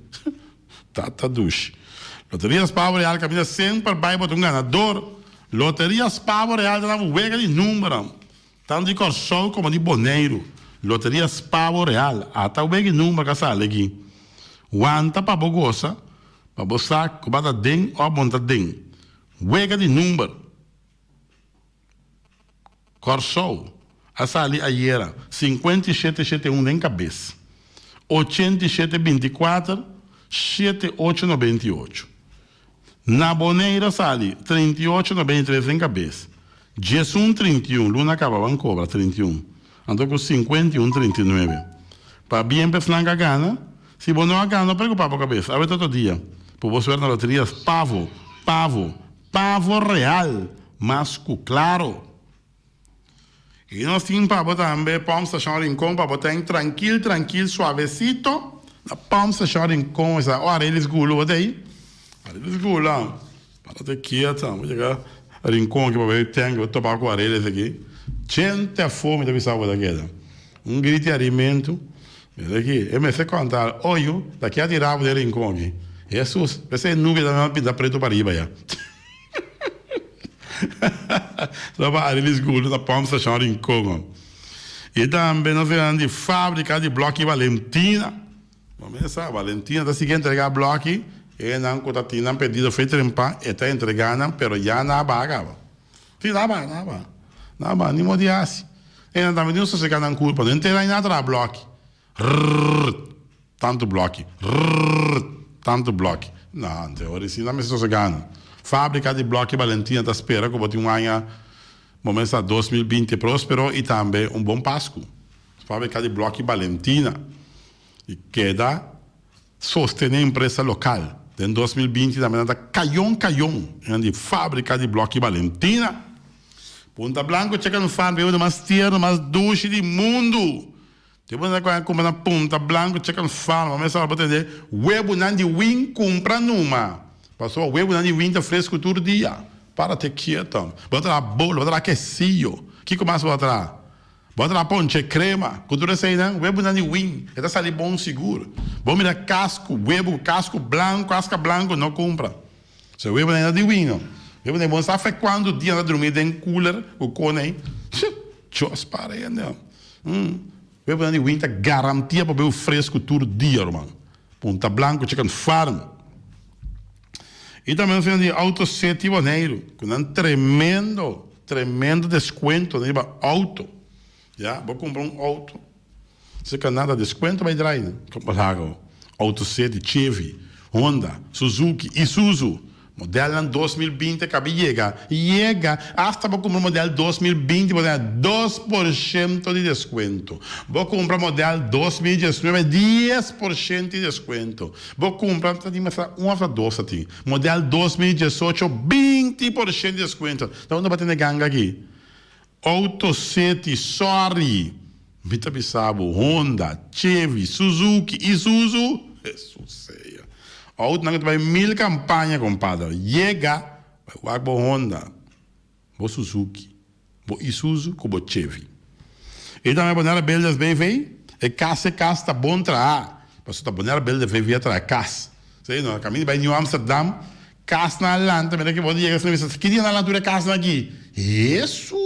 Ta ta dushi. Loteria Spavo Real caminda semper bay bo ta un ganador. Loteria Spavo Real ta nan wega di numberan. Tanto di Kòrsou komo di Boneiru. Loteria Spavo Real. Ata wega di number ka sali aki. Wanta pa bo gosa, pa bo sa ku bo ta den òf bo no ta den. Wega di number. Kòrsou a sali ayera 57 shete un den kabes, 87 24 shete ocho 98. Na Boneiru a sali 38 93 den kabes, 11 31, luna kaba ban kobra 31, anto ku 51 39. Pabien pa esnan ku a gana. Si bo no a gana no preocupa bo cabes, awe ta otro dia. Por bo suerte na loterias Pavo, Pavo, Pavo Real, mas cu claro. Y nos tin pa bo tambe Pump Station Rincon pa bo ten trankil trankil suavecito na Pump Station Rincon esa oh Arelis Gulo bo ta ey? Arelis Gulo para te kieta bo yega Rincon aki pa bo tank bo topa cu Arelis aki chente afo mi ta bisa bo ta keda. Un griti arimento, mira aki, e mester conta, Oyo, ta kia di rabo den rincon aki? Hesus, p'esei nubia ta mester pinta preto pariba ya. Lo pa Arilis Guldo na Pump Station Rincon. I tambe nos eran di fabrica di bloki Valentina. Bo mes sa, Valentina ta sigui entrega bloki, e nan cu ta tin nan pedido fe trempa, e ta entrega nan, pero ya nan a baha caba. Si, nan a baha, nan a baha. Nan a baha, ni modo di haci. E nan tambe tin un sosegá nan kurpa. No entera i nada traha blòki. Rrrr. Tantu blòki. Rrrr. Tantu blòki. No, ante ora i si nan mester sosegá no. Fábrika di blòki Balentina ta spera ku bo tin un aña bo mester 2020 próspero i tambe un bon Pasku. Fábrika di blòki Balentina i keda sostené empresa lokal. Den 2020 tambe nan ta kayon kayon nan di fábrika di blòki Balentina. Punta Blanco Chicken Farm e mas tierno, mas dushi di mundu. Te bo nan kumpra na Punta Blanco Chicken Farm, bo mester ora bo tende webunan di win kumpra numa. Pasobra webunan di win ta fresku tur dia. Para te kieto. Bo ta traha bolo, bo ta traha kesiyo. Kiko mas bo ta traha? Bo a traha ponche crema cu tur eseinan, webunan di win, e ta sali bon sigur. Bo mira casco, webu cu casco blanco, casca blanco no cumpra. So webunan no di win no. Webunan bon sa fe cuanto dia nan ta drumi den cooler cu cone ei. Dios para hende. Webunan di win ta garantia pa bebu fresco tur dia ruman. Punta Blanco Chicken Farm. I tambe nos tin di Auto City Boneiru ku nan tremendo tremendo deskuento riba auto. Ya, bo kumpra un auto serka nan ta deskuento bai drai nan. Auto City, Chevy, Honda, Suzuki, Isuzu. Modelnan 2020 kabi yega. Yega! Asta bo kumpra model 2020 bo ta haña 2% di deskuento. Bo kumpra model 2019 10% di deskuento. Bo kumpra ta tin mester un òf ta dos ta tin. Model 2018 20% di deskuento. Ta unda bo tene ganga aki? Auto City sorry mi ta bisa bo Honda, Chevy, Suzuki, Isuzu Jesus sea. Autonan ku ta bai mil kampaña kompadre. Yega bai wak bo Honda, bo Suzuki, bo Isuzu ku bo Chevy. I tambe Bonera Builders BV e kas e kas ta bon traha pasobra ta Bonera Builders BV a traha e kas. Si no kaminda bai New Amsterdam Kasnan a lanta, mira ki bo yega asina bisa, ki dia nan a lanta tur e kasnan aki? Hesu!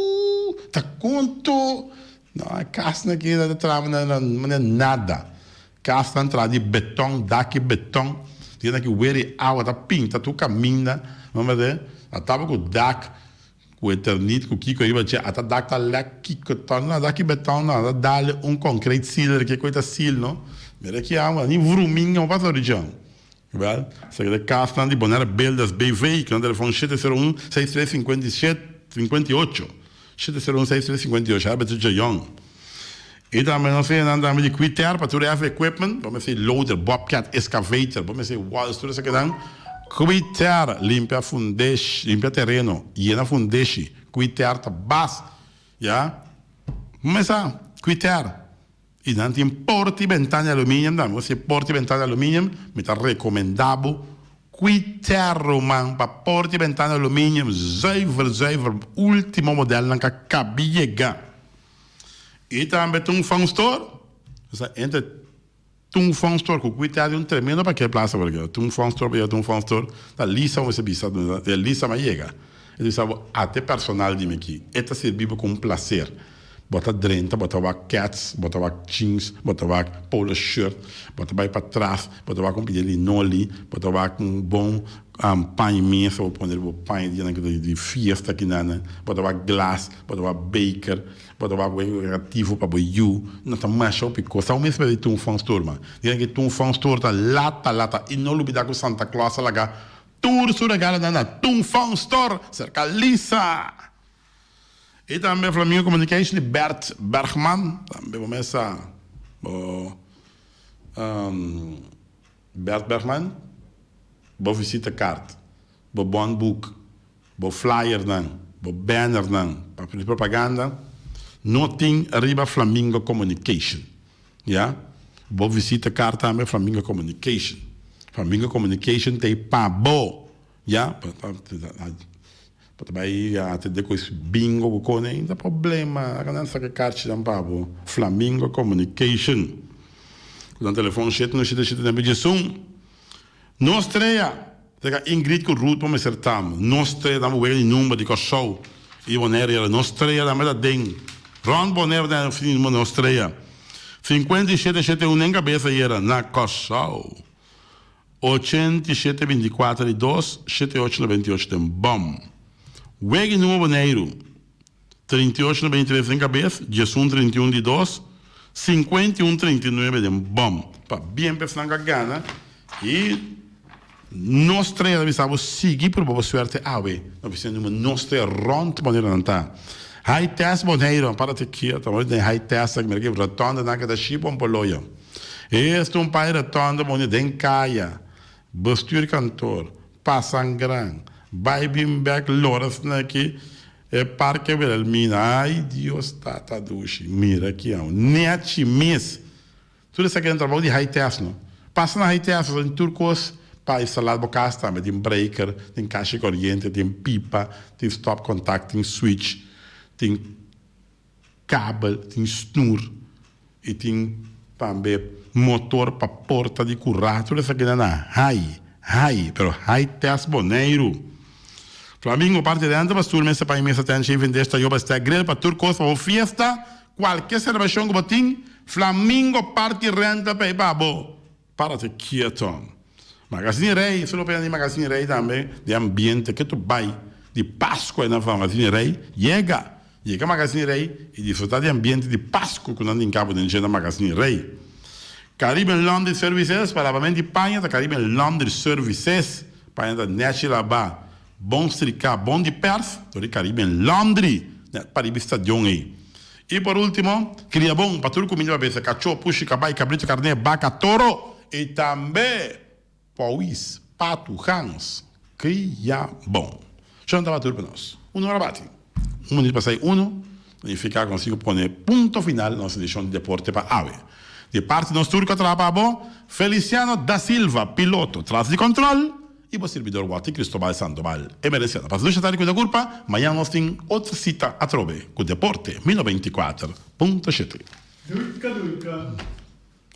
Ta konto! No, e kasnan aki ta traha manera manera nada. Kasnan traha di beton, dak di beton, dia nan ki wer di awa ta pinta tur kaminda, no mester? A taba ku dak ku eternit ku kiko riba dje, ata dak ta lek kiko ta, no dak di beton no, ata dale un concrete sealer ke koe ta seal no, mira ki awa, ni vruminga no pasa ori dje. Wel, esaki ta e kasnan di Bonaire Builders BV, ku nan telefòn 701 63 58, 701 63 58, Herbert de Jong. I tambe nos tin nan tambe di Quiter pa tur heavy equipment, bo mester loader, bobcat, excavator, bo mester walls, tur esakinan. Quiter limpia fundeshi, limpia tereno, yena fundeshi, Quiter ta bas, ya. Bo mester sa, Quiter. I nan tin porta i bentana di aluminium tambe. Bo si porta i bentana di aluminium, mi ta rekomendá bo kui terro man pa porta i bentana di aluminium zuiver zuiver ultimo modelnan ka kabi yega. I tambe Tung Fong Store, esa entre Tung Fong Store ku kui terro tin un tremendo parker plaza por aki. Tung Fong Store pa yega Tung Fong Store ta Lisa bo mester bisa, Lisa mi a yega. E ta bisa bo ate personal di mi aki, e ta sirbi bo ku un placer. Bo ta drenta, bo ta wak kets, bo ta wak jeans, bo ta wak polo shirt, bo ta bai patras, bo ta wak un pida linoli, bo ta wak un bon paña mesa bo pone riba bo paña dianan ku ta di fiesta kinanan, bo ta wak glas, bo ta wak beker, bo ta wak wega kreativo pa bo yu. No ta masha hopi kos. Ta un mes di Toon Fun Store man. Dianan ki Toon Fun Store ta lata lata i no lubida ku Santa Claus a laga tur su regalonan na Toon Fun Store serka Lisa. I tambe Flamingo Communication di Bert Bergman, tambe bo mes sa bo Bert Bergman, bo visita kaart, bo bon boek, bo flyernan, bo bannernan pa propaganda no tin riba Flamingo Communication, ya. Bo visita kaart tambe Flamingo Communication. Flamingo Communication ta ei pa bo, ya. Bo ta bai atende ku es bingo ku kone ainda problema. Aka nan saka karchinan pa bo. Flamingo Communication. Ku nan telefon shete no shete shete nebe diesun. Nos trea. Seka Ingrid ku Ruth bo mester tam. Nos trea nan bo wega di number di Kòrsou i Bonaire yera. Nos trea tambe ta den. Rònt Bonaire bo ta fin di nos trea. 57 shete un den kabesa yera na Kòrsou. 87 24 di dos, shete ocho 98 den bòm. Wega i number Boneiru. 38 93 den kabes, 11 31 di dos, 51 39 den bòm. Pabien pa esnan ku a gana i nos tres a bisa bo sigui prueba bo suerte awe na ofisina number nos tres rònt manera nan ta. High test Boneiru, para te kieto, amo den high test aki mira ki rotonda nan keda shi pompoloyo. Esta un pai rotonda boni den kaya, bestuurkantoor, Pasangran, bai bin bek lora sneki e parke Wilhelmina ay Dios tata dushi mira ki amo nechi mes tur esaki nan trabou di high test no pasa na high test tin tur kos pa instala bo kas tambe tin breaker tin kashi koriente tin pipa tin stop contact tin switch tin kabel, tin snur i tin tambe motor pa porta di kurá. Tur esakinan na hai, hai, pero hai test Boneiru. Flamingo parti denter pa stoel mesa pa i mesa tent shaving dish tayo pa stack grill pa tur kos pa bo fiesta kualke selebrashon ku bo tin Flamingo parti renta pa e pa bo. Párate kieto. Magazine Rey, su lo pena di Magazine Rey tambe, di ambiente ke tu bai di Pascua na Magazine Rey, yega, yega Magazine Rey y disfruta di ambiente di Pascua cu nan tin cabo den dje na Magazine Rey. Caribbean Laundry Services, pa labamento di paña ta Caribbean Laundry Services, paña ta nechi laba, bon strika, bon di pers, dor di Caribbean Laundry, net pariba e stadion ey. I por ultimo, kria bon pa tur kuminda pa besa, kachó, pushi, kabai, kabritu, karné, baka, toro i tambe pòwis, patu, gans. Kria bon. Shon tabata tur pa nos. Un ora bati. Un minuut pasá i unu, nifiká ku nos tin ku pone punto final na nos edishon di Deporte pa awe. Di parti nos tur ku a traha pa bo, Feliciano da Silva, piloto, tras di kòntròl. I bo sirbidor Walter Cristobal Sandoval Emerenciano. Pasa dushi tardi cuida curpa, mañan nos tin otro cita atrobe cu Deporte mi 94.7. Duika duika.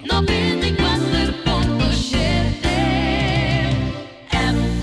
94.7 FM.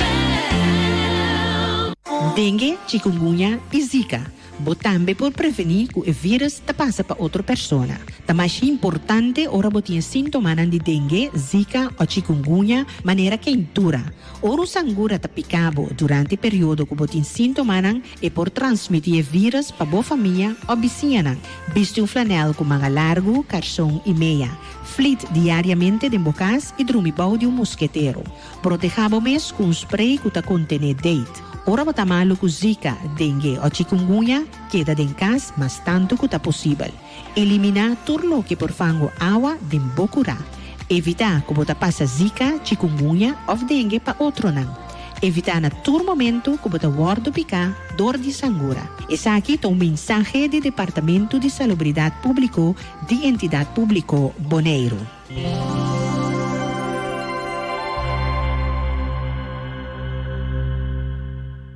Dengue, chikungunya i Zika. Bo tambe por prevení ku e vírus ta pasa pa otro persona. Ta masha importante ora bo tin e síntomanan di dengue, zika o chikungunya, manera keintura. Ora un sangura ta pika bo durante e periodo ku bo tin síntomanan, e por transmití e vírus pa bo famia o bisiñanan. Bisti un flanèl ku manga largu, karson i meya. Flit diariamente den bo kas i drumi bou di un musketero. Protehá bo mes ku un spray ku ta kontené date. Ora bo ta malu ku zika, dengue o chikungunya, keda den kas mas tantu ku ta posibel. Eliminá tur loke por fango awa den bo kurá. Evitá ku bo ta pasa zika, chikungunya òf dengue pa otronan. Evitá na tur momentu ku bo ta wòrdu piká dor di sangura. Esaki ta un mensahe di Departamentu di Salubridat Públiko di Entidat Públiko Boneiru.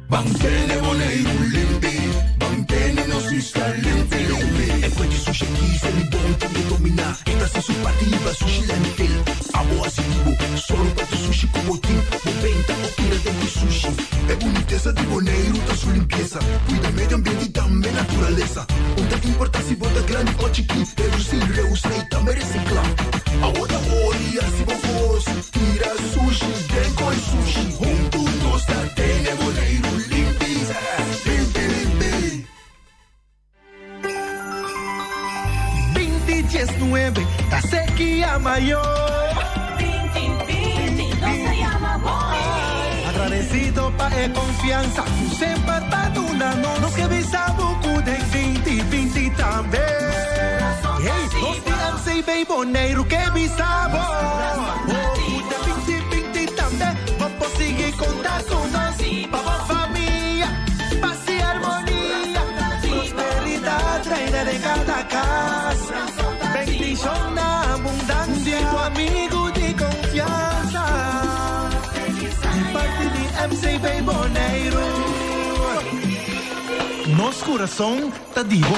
Ban tene Boneiru limpi, ban tene nos isla limpi limpi. E fuente sushi aki Selibon tambe dominá. E ta hasi su parti hiba sushi landfill. Abo hasi di bo, sòru pa tur sushi ku bo tin. Bo benta o tira den ku sushi. E bunitesa di Boneiru ta su limpiesa. Kuida medio ambiente i tambe naturalesa. Un ta importá si bo ta grandi o chikí, redusí, reusá i tambe resiklá. Awor ta ori hasi bo kos, tira sushi den koi sushi. Huntu nos ta tene Boneiru limpi, limpi, limpi. Binti diesnuebe ta sekia mayor. Binti binti nos ta yama bo. Agradecido pa e confiansa cu semper ta duna nos. Nos ke bisa bo cu den binti binti tambe. Hey, nos di MCB Boneiru ke bisa bo. Oh, cu den binti binti tambe bo por sigui conta cu nos. Pa bo famia, paz y armonia. Prosperidad reina den cada cas. Bendicion na abundancia. Di bo amigo di confiansa. Di parti di MCB Boneiru. Nos kurason ta di bo.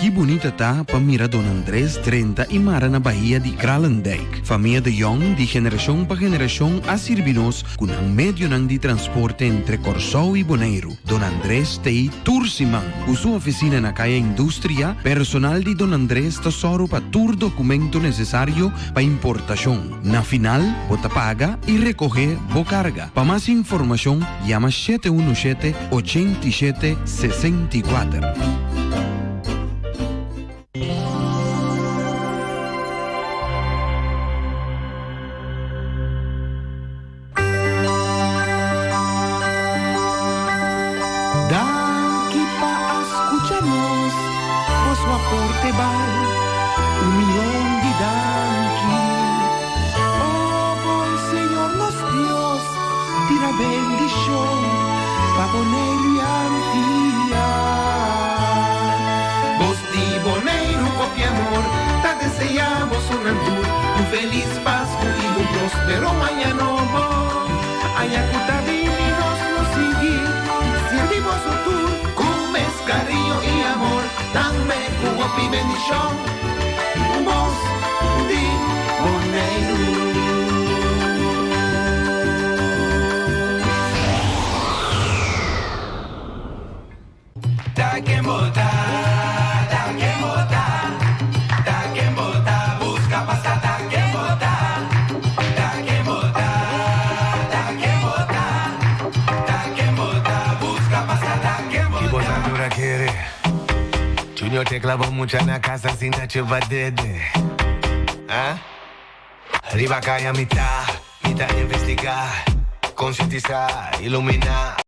Ki bunita ta pa mira Don Andres drenta i mara na bahia di Kralendijk. Famia de Jong di generashon pa generashon a sirbi nos ku nan medionan di transporte entre Kòrsou i Boneiru. Don Andres t'ei tur siman. Ku su ofisina na Kaya Industria, personal di Don Andres ta sòru pa tur dokumento nesesario pa importashon. Na final, bo ta paga i rekohé bo karga. Pa mas informashon, yama 717 87 64. Danki pa a skucha nos, boso aporte bal un mion di danki. O bon Señor nos Dios, tira bendishon pa Boneiru i Antia. Bos di Boneiru hopi amor ta deseá bosonan tur un felis Pasku i un prospero aña nobo. Aña ku ta bini nos lo sigui sirbi boso tur ku mes kariño i amor, tambe ku hopi bendishon. Bos di Boneiru. Ta ken bo ta, ta ken bo ta, ta ken bo ta, buska pa sa ta ken bo ta, ta ken bo ta, ta ken bo ta, ta ken bo ta, buska pa sa ta ken bo Ki bo ta. tantura kere? Junior te klabó mucha na kasa sin ta chupa dede. Ah? Riba kaya mi ta, mi ta investigá, konsientisá, iluminá.